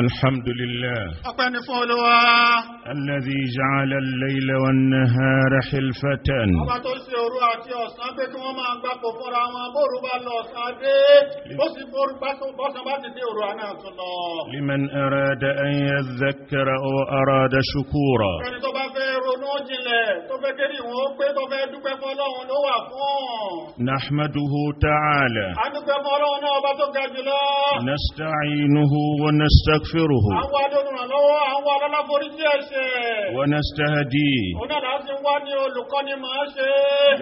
الحمد لله Ọpẹ́ ni fún Olúwa. الذي جعل الليل والنهار حلفة. Ọba tó ṣe òru àti ọ̀sán pé kí wọ́n máa gbapò fúnra wọn, bóru bá lọ ọ̀sán dé, ó sì bóru bọ́sán bá ti dé òru àná tún lọ. لمن أراد أن يذكر أو أراد شكورا. Ẹni tó bá fẹ́ ronú jinlẹ̀, tó fẹ́ kéde ìwọ̀n ó pé tó fẹ́ dúpẹ́ fún Ọlọ́run ló wà fún. نحمده تعالى. A dúpẹ́ fún Ọlọ́run náà ọba tó ga jùlọ. نستعينه ونستغفره. À ń wá lórùrànlọ́wọ́, à ń wá lọ́láforíjì ẹ̀ṣẹ̀. ونستهديه. Òun náà láti ń wá ní olùkọ́ni máa ṣe.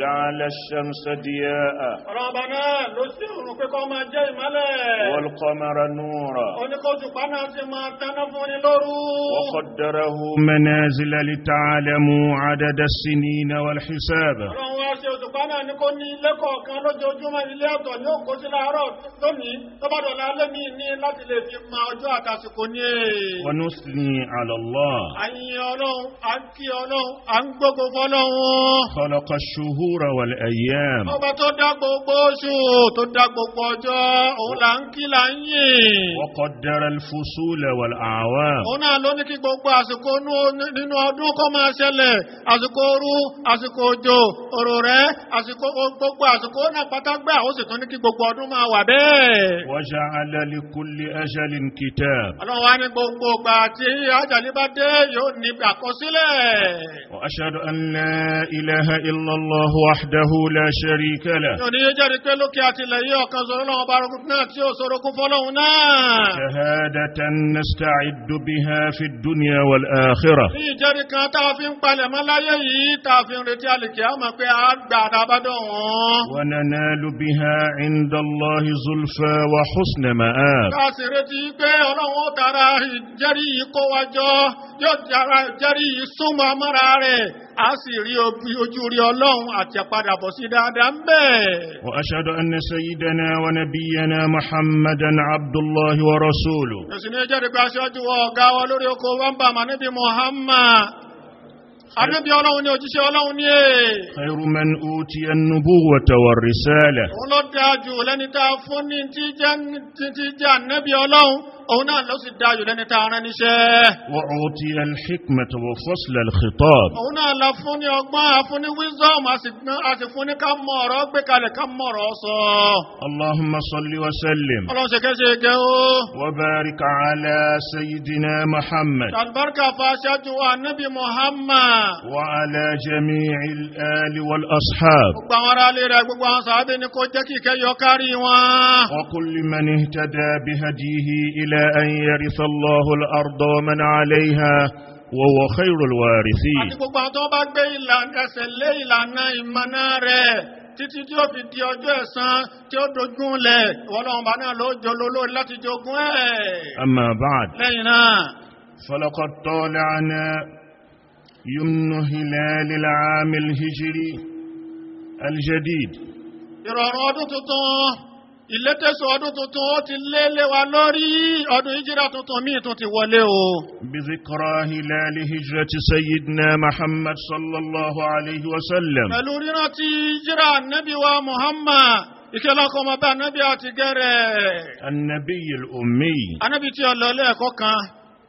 جعل الشمس ضياء. Ọ̀rọ̀ ọba náà ló sí òrùn pé kó máa jẹ́ ìmọ́lẹ̀. والقمر نورا. Oníkóṣùpá náà sì máa taná fún ni lóru. وقدره منازل لتعلموا عدد السنين والحساب. Ọlọ́run wá ṣe òṣùpá náà ní kó ní ilé kọ̀ọ̀kan lójoojúmọ́, ilé ọ̀tọ̀ ní òkó sí láàárọ̀ lónìí tó bá dọ̀la lẹ́mìí ní láti lè fi ma ọjọ́ àtàsìkò ní èè. ونثني على الله. À ń yin Ọlọ́run, à ń kí Ọlọ́run, à ń gbógo fọ́lọ́run. خلق الشهور والأيام. Ọba tó dá gbogbo oṣù, tó dá gbogbo ọjọ́, òun là ń kí là ń yìn. وقدر الفصول والأعوام. Òun náà ló ní kí gbogbo àsìkò nínú ọdún kó máa ṣẹlẹ̀, àsìkò ooru, àsìkò òjò, òrò rẹ̀, àsìkò gbogbo àsìkò náà pátágbà, ó sì tún ní kí gbogbo ọdún máa wà bẹ́ẹ̀. وجعل لكل أجل كتاب. Ọlọ́run wá ní gbogbo ìgbà tí àjàlí bá dé yóò ní àkọsílẹ̀. وأشهد أن لا إله إلا الله وحده لا شريك له. Yóò ní yé jẹ́rìí pé lókè àtìlẹ̀ yìí ọ̀kan sọ̀rọ̀ lọ́wọ́ bá rogún náà tí ó sorogún fọ́lọ́hun náà. شهادة نستعد بها في الدنيا والآخرة. Ní ìjẹ́rìí kan tá a fi ń palẹ̀ mọ́ láyé yìí, tá a fi ń retí àlìkè àmọ́ pé a gbà dábàdàn wọn. وننال بها عند الله زلفى وحسن مآب. Tá a sì retí pé Ọlọ́run ó tara ìjẹ́rìí yìí kó wa jọ, yóò tara ìjẹ́rìí yìí súnmọ́ amára rẹ̀, a sì rí ojú rí Ọlọ́run àti àpadàbọ̀ sí dáadáa ń bẹ̀. وأشهد أن سيدنا ونبينا محمدا عبد الله ورسوله. Èsì ní jẹ́rìí pé aṣáájú wa ọ̀gá wa lórí oko wa ń bà mà níbi Muhammad. Ànábì Ọlọ́run ni, òjíṣẹ́ Ọlọ́run ni èè. خير من أوتي النبوة والرسالة. Òun ló dáa jù lẹ́ni tá a fún ní tí jẹ́ ànábì Ọlọ́run, òun náà ló sì dáa jù lẹ́ni tá a rán níṣẹ́. وأعطي الحكمة وفصل الخطاب. Òun náà la fún ní ọgbọ́n, a fún ní wisdom, a sì fún ní ká mọ ọ̀rọ̀ gbé kalẹ̀, ká mọ ọ̀rọ̀ sọ. اللهم صل وسلم Ọlọ́run ṣe kẹ́ṣe gẹ́ o. وبارك على سيدنا محمد. Àlùbáríkà fa aṣáájú wa ànábì Muhammad. وعلى جميع الآل والأصحاب. Gbogbo àwọn ará ilé rẹ̀, gbogbo àwọn sàábé ni kó jẹ́ kí ìkẹ́ yọ kárí wọn. وكل من اهتدى بهديه إلى أن يرث الله الأرض ومن عليها وهو خير الوارثين. Àti gbogbo àwọn tó bá gbé ìlànà ẹsẹ̀ lé ìlànà ìmọ̀nà rẹ̀ títí tí ó fi di ọjọ́ ẹ̀san tí ó dogun lẹ̀, ìwọ Ọlọ́run bá náà ló jọ lólórí láti jogún ẹ̀. أما بعد. Lẹ́yìn náà. فلقد طالعنا يمن هلال العام الهجري الجديد. Ìrọ̀rùn ọdún tuntun, ìlétésù ọdún tuntun ó ti lé lé wa lórí, ọdún ìjírà tuntun míì tún ti wọlé o. بذكرى هلال هجرة سيدنا محمد صلى الله عليه وسلم. Pẹ̀lú rírántí ìjírà Nábì wa Muhammad, ìkẹlọ́kọ̀ ọmọ bá Nábì àti gẹ́rẹ̀. النبي الأمي. Anábì tí ọlọ́lé ẹ̀kọ́ kan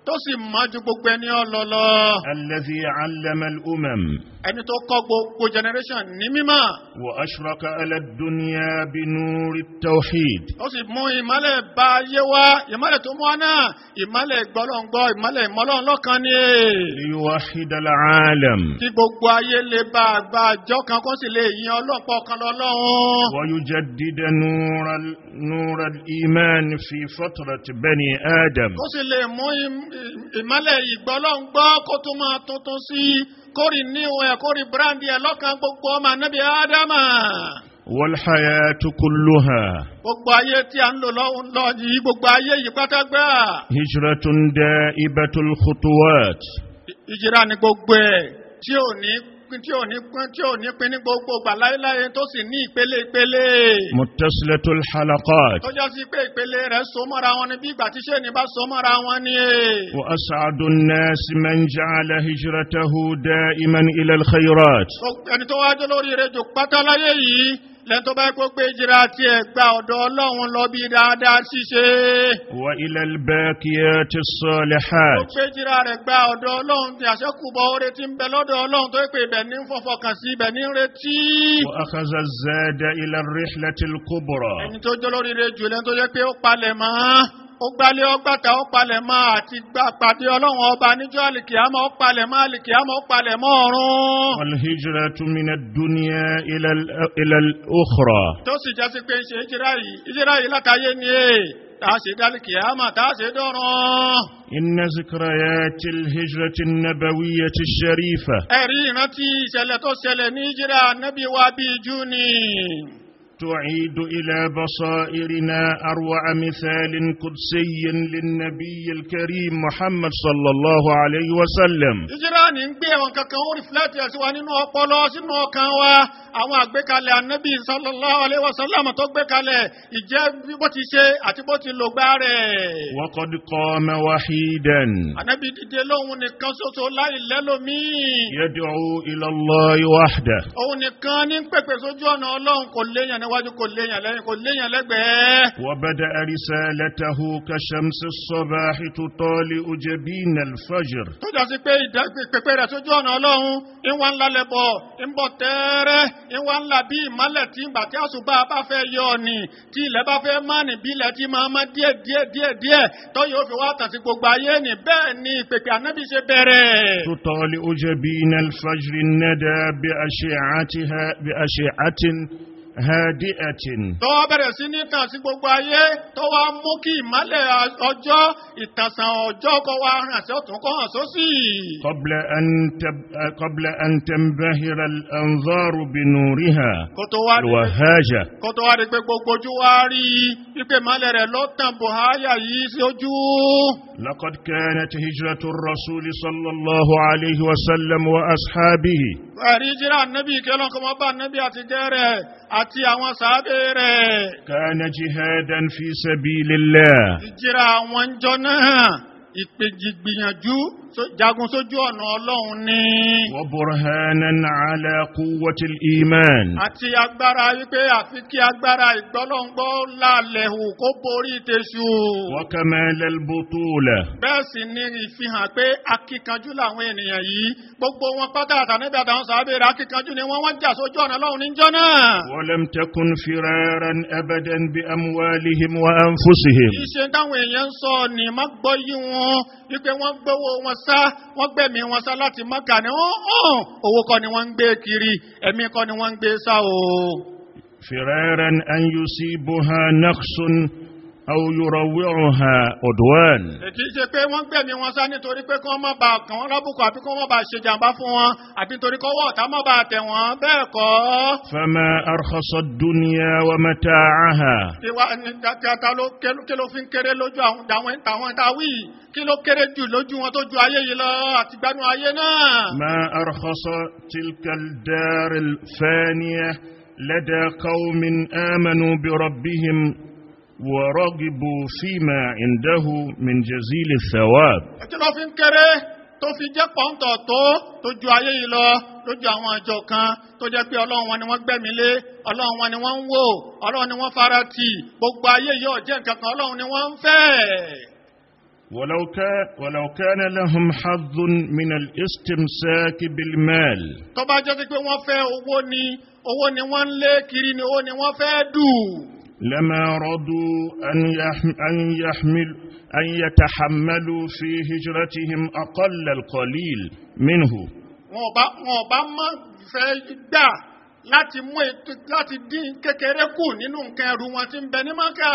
tó sì máa ju gbogbo ẹni ọlọ́lọ́. الذي علم الأمم. Ẹni tó kọ́ gbogbo generation ní mímọ̀. وأشرق على الدنيا بنور التوحيد. Ó sì mú ìmọ́lẹ̀ bá ayé wá, ìmọ́lẹ̀ tó mú wá náà, ìmọ́lẹ̀ gbọ́lọ́ngbọ́, ìmọ́lẹ̀ ìmọ́lọ́nlọ́kan ni. ليوحد العالم. Kí gbogbo ayé lè bá àgbà àjọ kan kó sì lè yin ọlọ́pọ̀ kan lọ́lọ́run. ويجدد نور الإيمان في فترة بني آدم. Kó sì lè mú ìmọ́lẹ̀ ìgbọ́lọ́ngbọ́ kó tún máa tuntun sí i, kórì níwọ̀n ẹ̀, kórì bíráǹdì ẹ̀ lọ́kàn gbogbo ọmọ Ànábì Ádámà. والحياة كلها. Gbogbo ayé tí a ń lò lọ yìí, gbogbo ayé yìí pátágbà. هجرة دائبة الخطوات. Ìjìrá ni gbogbo ẹ̀ tí ò ní pín ní gbogbo ìgbà láéláé, tó sì ní ìpele ìpele. متصلة الحلقات. Tó já sí pé ìpele rẹ̀ so mọ́ra wọn ni bí ìgbà tí ṣé ni bá so mọ́ra wọn ni. وأسعد الناس من جعل هجرته دائما إلى الخيرات. Ẹni tó wájú lórí rẹ̀ jù pátá láyé yìí, Lẹ́ni tó bá kó gbé ìjìrà tiẹ̀ gba ọ̀dọ̀ Ọlọ́run lọ bí dáadáa ṣíṣe. وإلى الباقيات Ó الصالحات. gbé ìjìrà rẹ̀ gba ọ̀dọ̀ Ọlọ́run tí àṣẹ́kùbọ̀ oore tí ń bẹ lọ́dọ̀ Ọlọ́run tó pé ibẹ̀ ní ń fọfọkàn sí, ibẹ̀ ní ń retí. وأخذ الزاد إلى الرحلة الكبرى. Ẹni tó jẹ́ olóríire jù lẹ́ni tó jẹ́ pé ó palẹ̀ mọ́, ó gbálé ọgbàtà, ó palẹ̀ mọ́ àti gbà pàdé Ọlọ́run ọba níjọ́ àlìkìyámọ̀, ó palẹ̀ mọ́ àlìkìyámọ̀, ó palẹ̀ mọ́ ọ̀run. والهجرة من الدنيا إلى الأخرى. Tó sì jẹ́ sí pé ń ṣe ìjírá yìí, ìjírá yìí látayé ni è tá a ṣe dálìkìyámọ̀, tá a ṣe dọ́run. إن ذكريات الهجرة النبوية الشريفة Ẹ̀rí ìrántí ìṣẹ̀lẹ̀ tó ṣẹlẹ̀ ní ìjírá Nábì wa bíi jú ni. تعيد إلى بصائرنا أروع مثال قدسي للنبي الكريم محمد صلى الله عليه وسلم. Ìjírá ní ń gbé àwọn kankan ó rìflẹ́tì ẹ̀ sí wa nínú ọpọlọ, sínú ọkàn wa, àwọn àgbékalẹ̀ Ànábì sallallahu alaihi wasallam tó gbé kalẹ̀ ìjẹ́ bí bó ti ṣe àti bó ti lò gbá rẹ̀. وقد قام وحيدا. Ànábì dìde lóhun nìkan ṣoṣo láì lẹ́lòmíì. يدعو إلى الله وحده. Òun nìkan ní ń pèpè sójú ọ̀nà Ọlọ́run, kò léèyàn níwájú, kò léèyàn lẹ́yìn, kò léèyàn lẹ́gbẹ̀ẹ́. وبدأ رسالته كشمس الصباح تطالئ جبين الفجر. Tó jọ sí pé ìpèpè rẹ̀ sójú ọ̀nà Ọlọ́run ìwà ńlá lẹ́bọ̀ ń bọ̀ tẹ́ẹ́rẹ́, ìwà ńlá bí ìmọ́lẹ̀ tí ìgbà tí àṣùbà bá fẹ́ yọ ni, tí ilẹ̀ bá fẹ́ má ní bí ilẹ̀ tí máa má díẹ̀ díẹ̀ díẹ̀ díẹ̀ tó yóò fi wá tàn sí gbogbo ayé ni. Bẹ́ẹ̀ ni ìpèpè Ànábì ṣe bẹ̀rẹ̀. تطالئ جبين الفجر الندى بأشعتها بأشعة هادئة. Tó wá bẹ̀rẹ̀ sí ní tàn sí gbogbo ayé, tó wá mú kí ìmọ́lẹ̀ ọjọ́ ìtànsán ọjọ́ kó wá hàn sí ọ̀tún, kó hàn sósì. قبل أن تنبهر الأنظار بنورها Kó tó wá rí الوهاجة. Kó tó wá rí pé gbogbo ojú wá rí wípé ìmọ́lẹ̀ rẹ̀ ló tàn bòháyà yìí sí ojú. لقد كانت هجرة الرسول صلى الله عليه وسلم وأصحابه Ẹ̀rí jíra Nábì kí Ọlọ́run kó máa bá Nábì àti gẹ́rẹ̀ àti àwọn sàábé rẹ̀. كان جهادا في سبيل الله. Ìjíra àwọn jọ náà ìpèjì gbìyànjú jagun sójú ọ̀nà Ọlọ́run ni. وبرهانا على قوة الإيمان. Àti agbára wípé àfi kí agbára ìgbọ́lọ́ngbọ́ lálẹ́ hù kó borí tèṣù. وكمال البطولة. Bẹ́ẹ̀ sì ni ìfihàn pé akíkanjú làwọn ènìyàn yìí, gbogbo wọn pátá àtàníbi àtàwọn sàábé rẹ̀, akíkanjú ni wọ́n, wọ́n jà sójú ọ̀nà Ọlọ́run níjọ́ náà. ولم تكن فرارا أبدا بأموالهم وأنفسهم. Kì í ṣe táwọn èèyàn ń sọ ní má gbọ́ yí wọn wípé wọ́n gbowó wọn sá, wọ́n gbẹ̀mí wọn sá láti Mákà ni wọ́n hàn, owó kọ́ ni wọ́n ń gbé kiri, ẹ̀mí kọ́ ni wọ́n ń gbé sá o. فرارا أن يصيبها نقص أو يروعها عدوان. Kì í ṣe pé wọ́n gbẹ̀mí wọn sá nítorí pé kí wọ́n má bàa kàn wọ́n lábùkù àbí kí wọ́n má bàa ṣe jàǹbá fún wọn àbí nítorí kọ́wọ́ ọ̀tá má bàa tẹ̀ wọ́n, bẹ́ẹ̀ kọ́. فما أرخص الدنيا ومتاعها. Ìwà ní ta ló kí ló fi ń kéré lójú àwọn tàwọn táwí, kí ló kéré jù lójú wọn tó ju ayé yìí lọ àti gbádùn ayé náà. ما أرخص تلك الدار الفانية لدى قوم آمنوا بربهم ورغبوا فيما عنده من جزيل الثواب. Kí ló fi ń kéré tó fi jẹ́ pọ́ńtọ̀ tó ju ayé yìí lọ lójú àwọn àjọ kan tó jẹ́ pé Ọlọ́run wọn ni wọ́n gbẹ̀mí lé, Ọlọ́run wọn ni wọ́n ń wò, Ọlọ́run ni wọ́n fara tì, gbogbo ayé yìí ò jẹ́ nǹkan kan, Ọlọ́run ni wọ́n ń fẹ́. ولو كان لهم حظ من الاستمساك بالمال. Tó bá jẹ́ sí pé wọ́n fẹ́ owó ni, owó ni wọ́n ń lé kiri ni, owó ni wọ́n fẹ́ dù. لما رضوا أن يتحملوا في هجرتهم أقل القليل منه. Wọn ò bá má fẹ́ gbà láti mú ètò láti dín kékeré kù nínú nǹkan ẹrù wọn tí ń bẹ ní Mákà.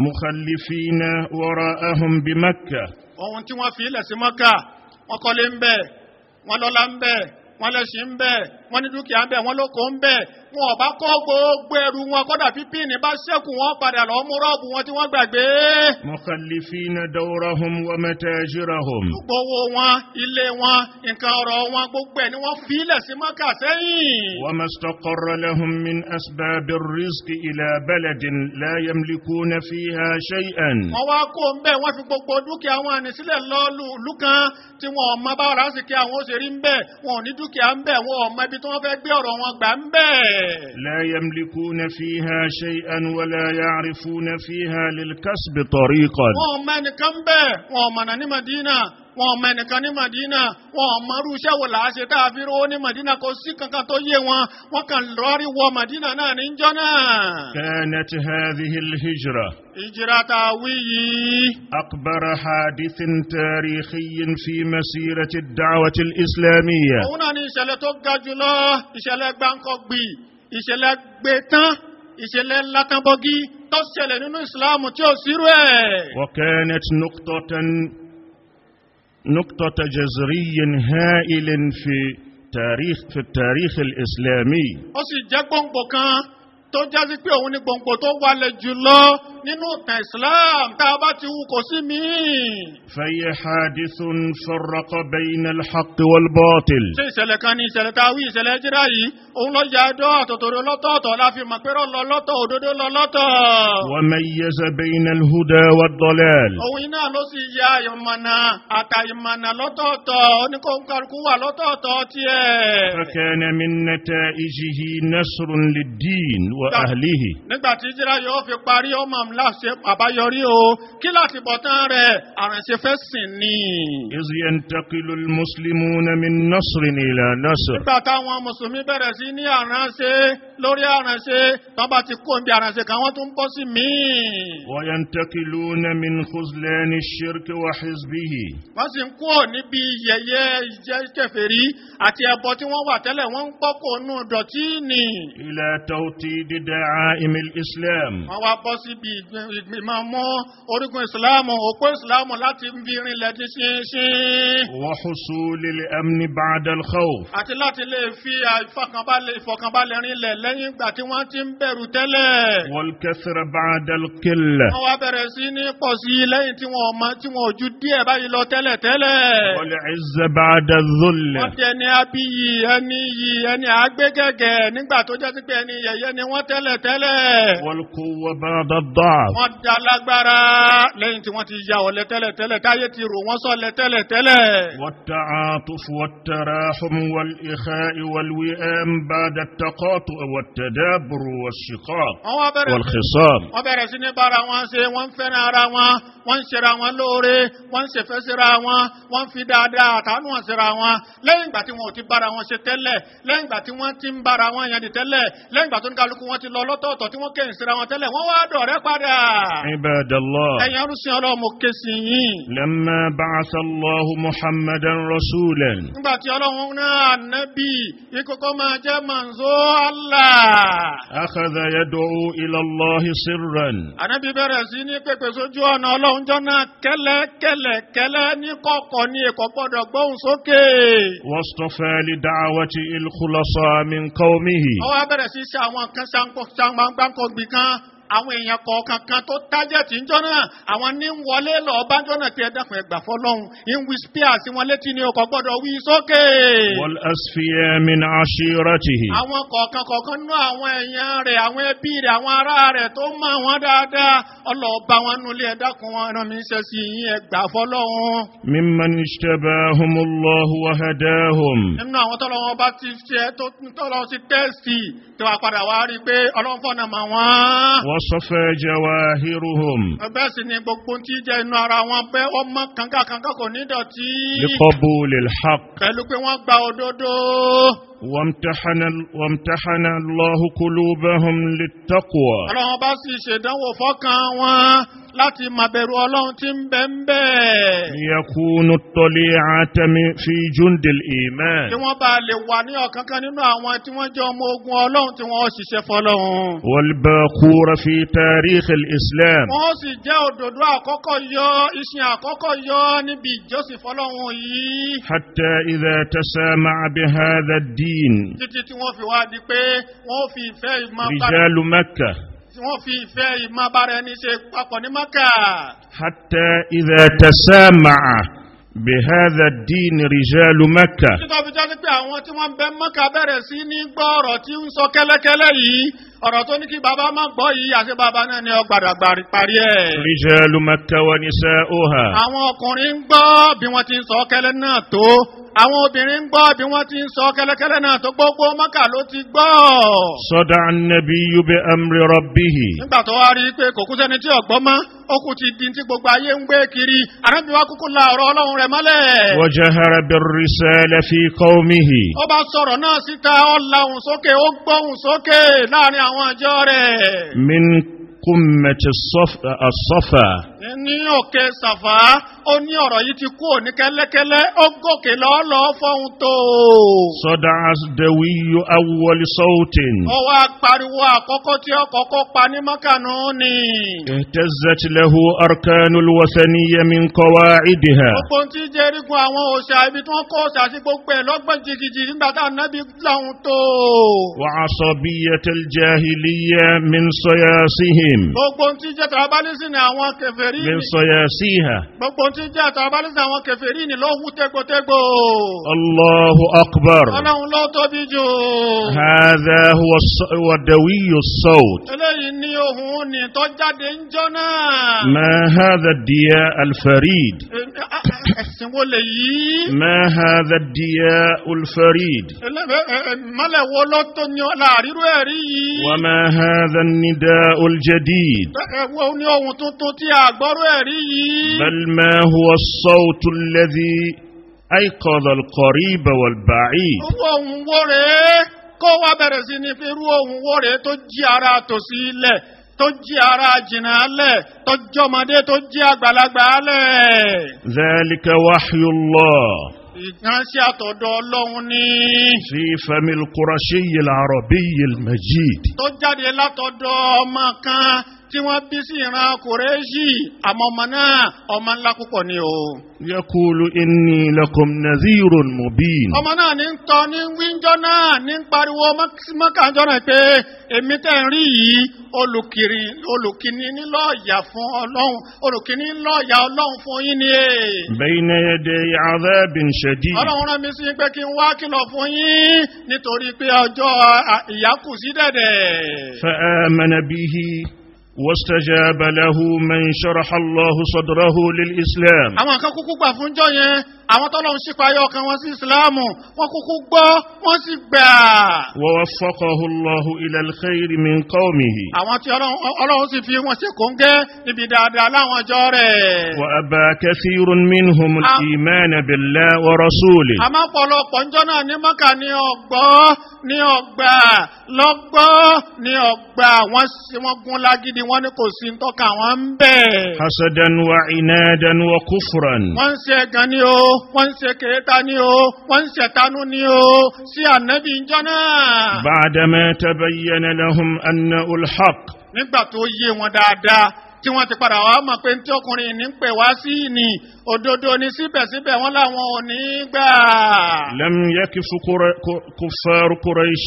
مخلفين وراءهم بمكة. Ohun tí wọ́n fi ilẹ̀ sí Mákà, wọ́n kọ́lé ń bẹ̀, wọ́n lọ́lá ń bẹ̀, wọ́n lẹ́ṣin ń bẹ̀, wọ́n ní dúkìá ń bẹ̀, wọ́n lóko ń bẹ̀. Wọn ò bá kọ́ gbogbo ẹrù wọn, kọ́dà pípín bá ṣẹ́kù, wọn padà lọ mú rọ́ọ̀bù wọn tí wọ́n gbàgbé. مخلفين دورهم ومتاجرهم. Gbogbo owó wọn, ilé wọn, nǹkan ọrọ̀ wọn, gbogbo ẹ̀ ni wọ́n fi ilẹ̀ sí Mákà sẹ́yìn. وما استقر لهم من أسباب الرزق إلى بلد لا يملكون فيها شيئا. Wọ́n wá kó ń bẹ̀, wọ́n fi gbogbo dúkìá wọn àní sílẹ̀ lọ ìlú kan tí wọn ò mọ báwo lásìkò àwọn ó ṣe rí ń bẹ̀, wọn ò ní dúkìá ń bẹ̀, wọn ò mọ ibi tí wọ́n fẹ́ gbé ọ̀rọ̀ wọn gbà ń bẹ̀. لا يملكون فيها شيئا ولا يعرفون فيها للكسب طريقا. Wọn ò mọ ẹnìkan bẹ́ẹ̀, wọn ò mọ̀nà ní Madina, wọn ò mọ ẹnìkan ní Madina, wọn ò mọ irú iṣẹ́ wo là á ṣe tá a fi rówó ní Madina, kò sí kankan tó yé wọn, wọn kàn lọ́rí wọ Madina náà níjọ́ náà. كانت هذه الهجرة Ìjìrà tá a wí yìí أكبر حادث تاريخي في مسيرة الدعوة الإسلامية. Òun náà ní ìṣẹ̀lẹ̀ tó ga jùlọ, ìṣẹ̀lẹ̀ gbáǹkọ́gbì, ìṣẹ̀lẹ̀ gbẹ̀tán, ìṣẹ̀lẹ̀ látàbọ́gí tó ṣẹlẹ̀ nínú ìsìláàmù tí ò sírú ẹ̀. وكانت نقطة جذري هائل في التاريخ الإسلامي. Ó sì jẹ́ gbòǹgbò kan tó jásí pé òun ni gbòǹgbò tó wálẹ̀ jùlọ nínú ìtàn Islam tá a bá ti wù kò sí míì. فهي حادث فرق بين الحق والباطل. Ṣé ìṣẹ̀lẹ̀ kan ní ìṣẹ̀lẹ̀ tá a wí, ìṣẹ̀lẹ̀ jíra yìí, òun lọ ya ẹdọ́ àtọ̀tọ̀rọ̀ lọ́tọ̀ọ̀tọ̀ la fi mọ̀ pé rọ̀ lọ lọ́tọ̀, òdodo lọ lọ́tọ̀. وميز بين الهدى والضلال. Òun iná ló sì ya ìmọ̀nà àtàìmọ̀nà lọ́tọ̀ọ̀tọ̀, oníkóńkálukú wà lọ́tọ̀ọ̀tọ̀ tiẹ̀. فكان من نتائجه نصر للدين وأهله. Nígbà tí jíra yóò fi parí, ó máa ń láṣẹ àbáyọrí o, kí láti bọ̀ tán rẹ̀ àrẹ̀ṣe fẹ́ sìn ni. إذ ينتقل المسلمون من نصر إلى نصر. Nígbà táwọn mùsùlùmí bẹ̀rẹ̀ sí ní àránṣe lórí àránṣe, tán bá ti kó ibi àránṣe kan, wọ́n tún bọ́ sí míì. وينتقلون من خذلان الشرك وحزبه Wọ́n sì ń kúrò níbi yẹ̀yẹ́ ìjẹ́ kèfèrí àti ẹbọ tí wọ́n wà tẹ́lẹ̀, wọ́n ń gbọ́ kó nù dọ̀tí nì. إلى توطيد دعائم الإسلام. Wọ́n wá bọ́ síbi ìgbìmọ̀ mú orígun ìsìláàmù, òpó ìsìláàmù láti fi rinlẹ̀ di ṣinṣin. وحصول الأمن بعد الخوف. Àti láti lè fi ìfọ̀kànbalẹ̀ rinlẹ̀ lẹ́yìn ìgbà tí wọ́n ti ń bẹ̀rù tẹ́lẹ̀. والكثرة بعد القلة. Wọ́n wá bẹ̀rẹ̀ sí ní pọ̀ sí i lẹ́yìn tí wọ́n mọ tí wọ́n ò ju díẹ̀ báyìí lọ tẹ́lẹ̀ tẹ́lẹ̀. والعزة بعد الذل. Wọ́n di ẹni abiyì, ẹni yìí, ẹni àgbégẹ̀gẹ̀ nígbà tó jẹ́ sí pé ẹni yẹ̀yẹ́ ni wọ́n tẹ́lẹ̀ tẹ́lẹ̀. والقوة بعد الضعف. Wọ́n da lágbára lẹ́yìn tí wọ́n ti ya ọ̀lẹ tẹ́lẹ̀ tẹ́lẹ̀, táyé ti rò wọ́n sọ̀lẹ tẹ́lẹ̀ tẹ́lẹ̀. والتعاطف والتراحم والإخاء والوئام بعد التقاطع والتدابر والشقاق Wọ́n wá bẹ̀rẹ̀ sí والخصام. Wọ́n bẹ̀rẹ̀ sí ní bára wọn ṣe, wọ́n ń fẹ́ràn ara wọn, wọ́n ń ṣera wọn lóore, wọ́n ń ṣèfẹ́ síra wọn, wọ́n ń fi dáadáa àtàánú wọn síra wọn lẹ́yìn ìgbà tí wọn ò ti bára wọn ṣe tẹ́lẹ̀, lẹ́yìn ìgbà tí wọ́n ti ń bára wọn yẹn di tẹ́lẹ̀, lẹ́yìn ìgbà tó ní kálukú wọn ti lọ lọ́tọ̀ọ̀tọ̀ tí wọ́n kẹ́yìn síra wọn tẹ́lẹ̀, wọ́n wá dọ̀rẹ́ padà. عباد الله، Ẹ̀yin arúsìn Ọlọ́run, mo ké sí yín. لما بعث الله محمدا رسولا Nígbà tí Ọlọ́run náà nẹ́bì ìkókó máa jẹ́ manzo Allah, أخذ يدعو إلى الله سرا. Ànábì bẹ̀rẹ̀ sí ní pèpè sójú ọ̀nà Ọlọ́run jọ náà kẹ́lẹ́kẹ́lẹ́kẹ́lẹ́ ní kọ̀kọ̀ ní èkó gbọ́dọ̀ gbóhùn sókè. واصطفى لدعوته الخلصاء من قومه. Wọ́n wá bẹ̀rẹ̀ sí ṣe àwọn kan ṣàǹgbàǹkọ̀gbì kan, àwọn èèyàn kọ̀ọ̀kan kan tó tájẹ̀tì ń jọ́nà, àwọn ní ń wọlé lọ bá jọ́nà pé ẹ dákun, ẹ gbà fọlọ́hun, ń wí spear sí wọn létí ní ọkọ̀ gbọ́dọ̀ wí sókè. والأصفياء من عشيرته. Àwọn kọ̀ọ̀kan kọ̀ọ̀kan nínú àwọn èèyàn rẹ̀, àwọn ẹbí rẹ̀, àwọn ará rẹ̀ tó mọ̀ wọ́n dáadáa, ọlọ́ọ̀bá wọn nulẹ̀, ẹ dákun, wọn rán mi ń ṣe sí yín, ẹ gbà fọlọ́hun. ممن اجتباهم الله وهداهم. Nínú àwọn tọ́lọ́ wọn bá ti ṣe tó tọ́lọ́ sí tẹ́sì tí wàá padà wá rí i pé Ọlọ́run fọ̀nà mọ̀ wọ́n. وصفى جواهرهم Bẹ́ẹ̀ sì ni gbogbo tí jẹ́ inú ara wọn bẹ́ ọmọ kànga kànga kò ní dọ̀tí. لقبول الحق. Pẹ̀lú pé wọ́n gba òdodo. وامتحن الله قلوبهم للتقوى. Ọlọ́run bá sì ṣèdánwò fọ́kàn wọn láti mà bẹ̀rù Ọlọ́run tí ń bẹ ń bẹ̀. ليكونوا الطليعة في جند الإيمان. Kí wọ́n bá lè wà ní ọ̀kánkán nínú àwọn tí wọ́n jẹ́ ọmọ ogun Ọlọ́run tí wọ́n ṣiṣẹ́ fọlọ́run. والباقور في تاريخ الإسلام. Wọ́n sì jẹ́ òdòdó àkọ́kọ́ yọ, iṣan àkọ́kọ́ yọ níbi ìjọsìn fọlọ́run yìí. حتى إذا تسامع بهذا الدين Títí tí wọ́n fi wá di pé wọ́n fi ìfẹ́ ìmọ̀ bára رجال مكة tí wọ́n fi ìfẹ́ ìmọ̀ bára ẹni ṣe papọ̀ ní Maka. حتى إذا تسامع بهذا الدين رجال مكة. Títọ́ fi jáde pé àwọn tí wọ́n ń bẹ Mọ́kà bẹ̀rẹ̀ sí ní gbọ́ ọ̀rọ̀ tí ń sọ kẹ́lẹ́kẹ́lẹ́ yìí, ọ̀rọ̀ tó ní kí bàbá má gbọ́ yìí, àti bàbá náà ni ọgbàdà parí ẹ̀. رجال مكة ونساؤها. Àwọn ọkùnrin ń gbọ́ bí wọ́n ti ń sọ kẹ́lẹ́ náà tó, àwọn obìnrin ń gbọ́ bí wọ́n ti ń sọ kẹ́lẹ́kẹ́lẹ́ náà tó, gbogbo Mọ́kà ló ti gbọ́. صدع النبي بأمر ربه. Nígbà tó wá rí i pé kò kú sẹ́ni tí ọ̀gbọ́n mọ́, ó kù ti di tí gbogbo ayé ń gbé kiri, ànábì wa kúkú la ọ̀rọ̀ Ọlọ́run rẹ̀ mọ́lẹ̀. وجهر بالرسالة في قومه. Ó bá sọ̀rọ̀ náà síta, ó lahùn sókè, ó gbóhùn sókè láàrin àwọn àjọ rẹ̀. من قمة الصفا. Ní òkè Sàfà, ó ní ọ̀rọ̀ yìí ti kú òní kẹ́lẹ́kẹ́lẹ́, ó gòkè lọ́ọ́lọ́ fọ́hun tó. صدع دوي أول صوت. Ó wá pariwo àkọ́kọ́ tí ó kọ́kọ́ pa ní Mọ́kànú ni. اهتزت له أركان الوثنية من قواعدها. Gbogbo ohun tí jẹ́ erigun àwọn òòṣà, ibi tí wọ́n kó òòṣà sí, gbogbo ẹ̀ lọ́gbọ̀n jìgìjì nígbà tá ànábì láhùn tó. وعصبية الجاهلية من صياصهم. Gbogbo ohun tí jẹ́ tribalism ni àwọn kèfèrí من ni. صياصيها. Gbogbo ohun tí jẹ́ tribalism àwọn kèfèrí ni ló hu tégbòtégbò. الله أكبر. Ọlọ́run ló tóbi jù. هذا هو دوي الصوت. Eléyìí ní ohun ní tó jáde ń jọ náà. ما هذا الدياء الفريد؟ Ẹ̀sìn wo lè yí? ما هذا الدياء الفريد؟ Mọ́lẹ̀ wo ló tó ní láàrírú ẹ̀rí yìí? وما هذا النداء الجديد؟ Ẹ̀wọ́ ní ohun tuntun tí a gbọ́rú ẹ̀rí yìí? بل ما هو الصوت الذي أيقظ القريب والبعيد؟ Irú ohun wo rèé? Kó wá bẹ̀rẹ̀ sí ní fi irú ohun wo rèé tó jí ara tòsí ilẹ̀, tó jí ara jìnnà lẹ̀, tó jọmọdé, tó jí àgbàlagbà lẹ̀? ذلك وحي الله. Ìránṣẹ́ àtọ̀dọ̀ Ọlọ́run ni. في فم القرشي العربي المجيد. Tó jáde látọ̀dọ̀ ọmọ kan tí wọ́n bí sí ìran Kùrẹ́ṣì, àmọ́ ọmọ náà ọmọ ńlá púpọ̀ ni o. يقول إني لكم نذير مبين. Ọmọ náà ní ń tọ́ ní wíńjọ́ náà ní ń pariwo mọ́kànjọ́ náà pé èmi tẹ́ ń rí yìí, olùkiri olùkíní nílọ́ọ̀yà fún Ọlọ́run, olùkíní ńlọ́ọ̀yà Ọlọ́run fún yín ni e. بين يدي عذاب شديد. Ọlọ́run rán mi sí pé kí n wá kìlọ̀ fún yín nítorí pé ọjọ́ ìyà kù sí dẹ̀dẹ̀. فآمن به واستجاب له من شرح الله صدره للإسلام. Àwọn kan kúkú gbà fún jọ yẹn, àwọn tọ́lọ́run ṣípayọ ọkàn wọn sí Ìsìláàmù, wọ́n kúkú gbọ́, wọ́n sì gbà. ووفقه الله إلى الخير من قومه. Àwọn tí Ọlọ́run sì fi wọn ṣe kóńgẹ́ níbi dáadáa láwọn ọjọ́ rẹ̀. وأبى كثير منهم الإيمان بالله ورسوله. Àmọ́ pọ̀lọpọ̀ ńjọ́ náà ní Mọ́kà ní ọgbọ́ ní ọgbà lọ́gbọ́ ní ọgbà, wọ́n sì wọ́n gún lágídí, wọ́n ní kò sí ń tọ́ka wọn ń bẹ̀. حسدا وعنادا وكفرا. Wọ́n ń ṣe ẹ̀gàn ní o, wọ́n ń ṣe kèéta ní o, wọ́n ń ṣẹ̀tanú ní o sí ànábì ńjọ́ náà. بعدما تبين لهم أنه الحق. Nígbà tó yé wọn dáadáa tí wọ́n ti padà wá mọ̀ pé tí ọkùnrin ní ń pè wá sí ní òdodo ni, síbẹ̀síbẹ̀ wọ́n láwọn ò ní gbà. لم يكف كفار قريش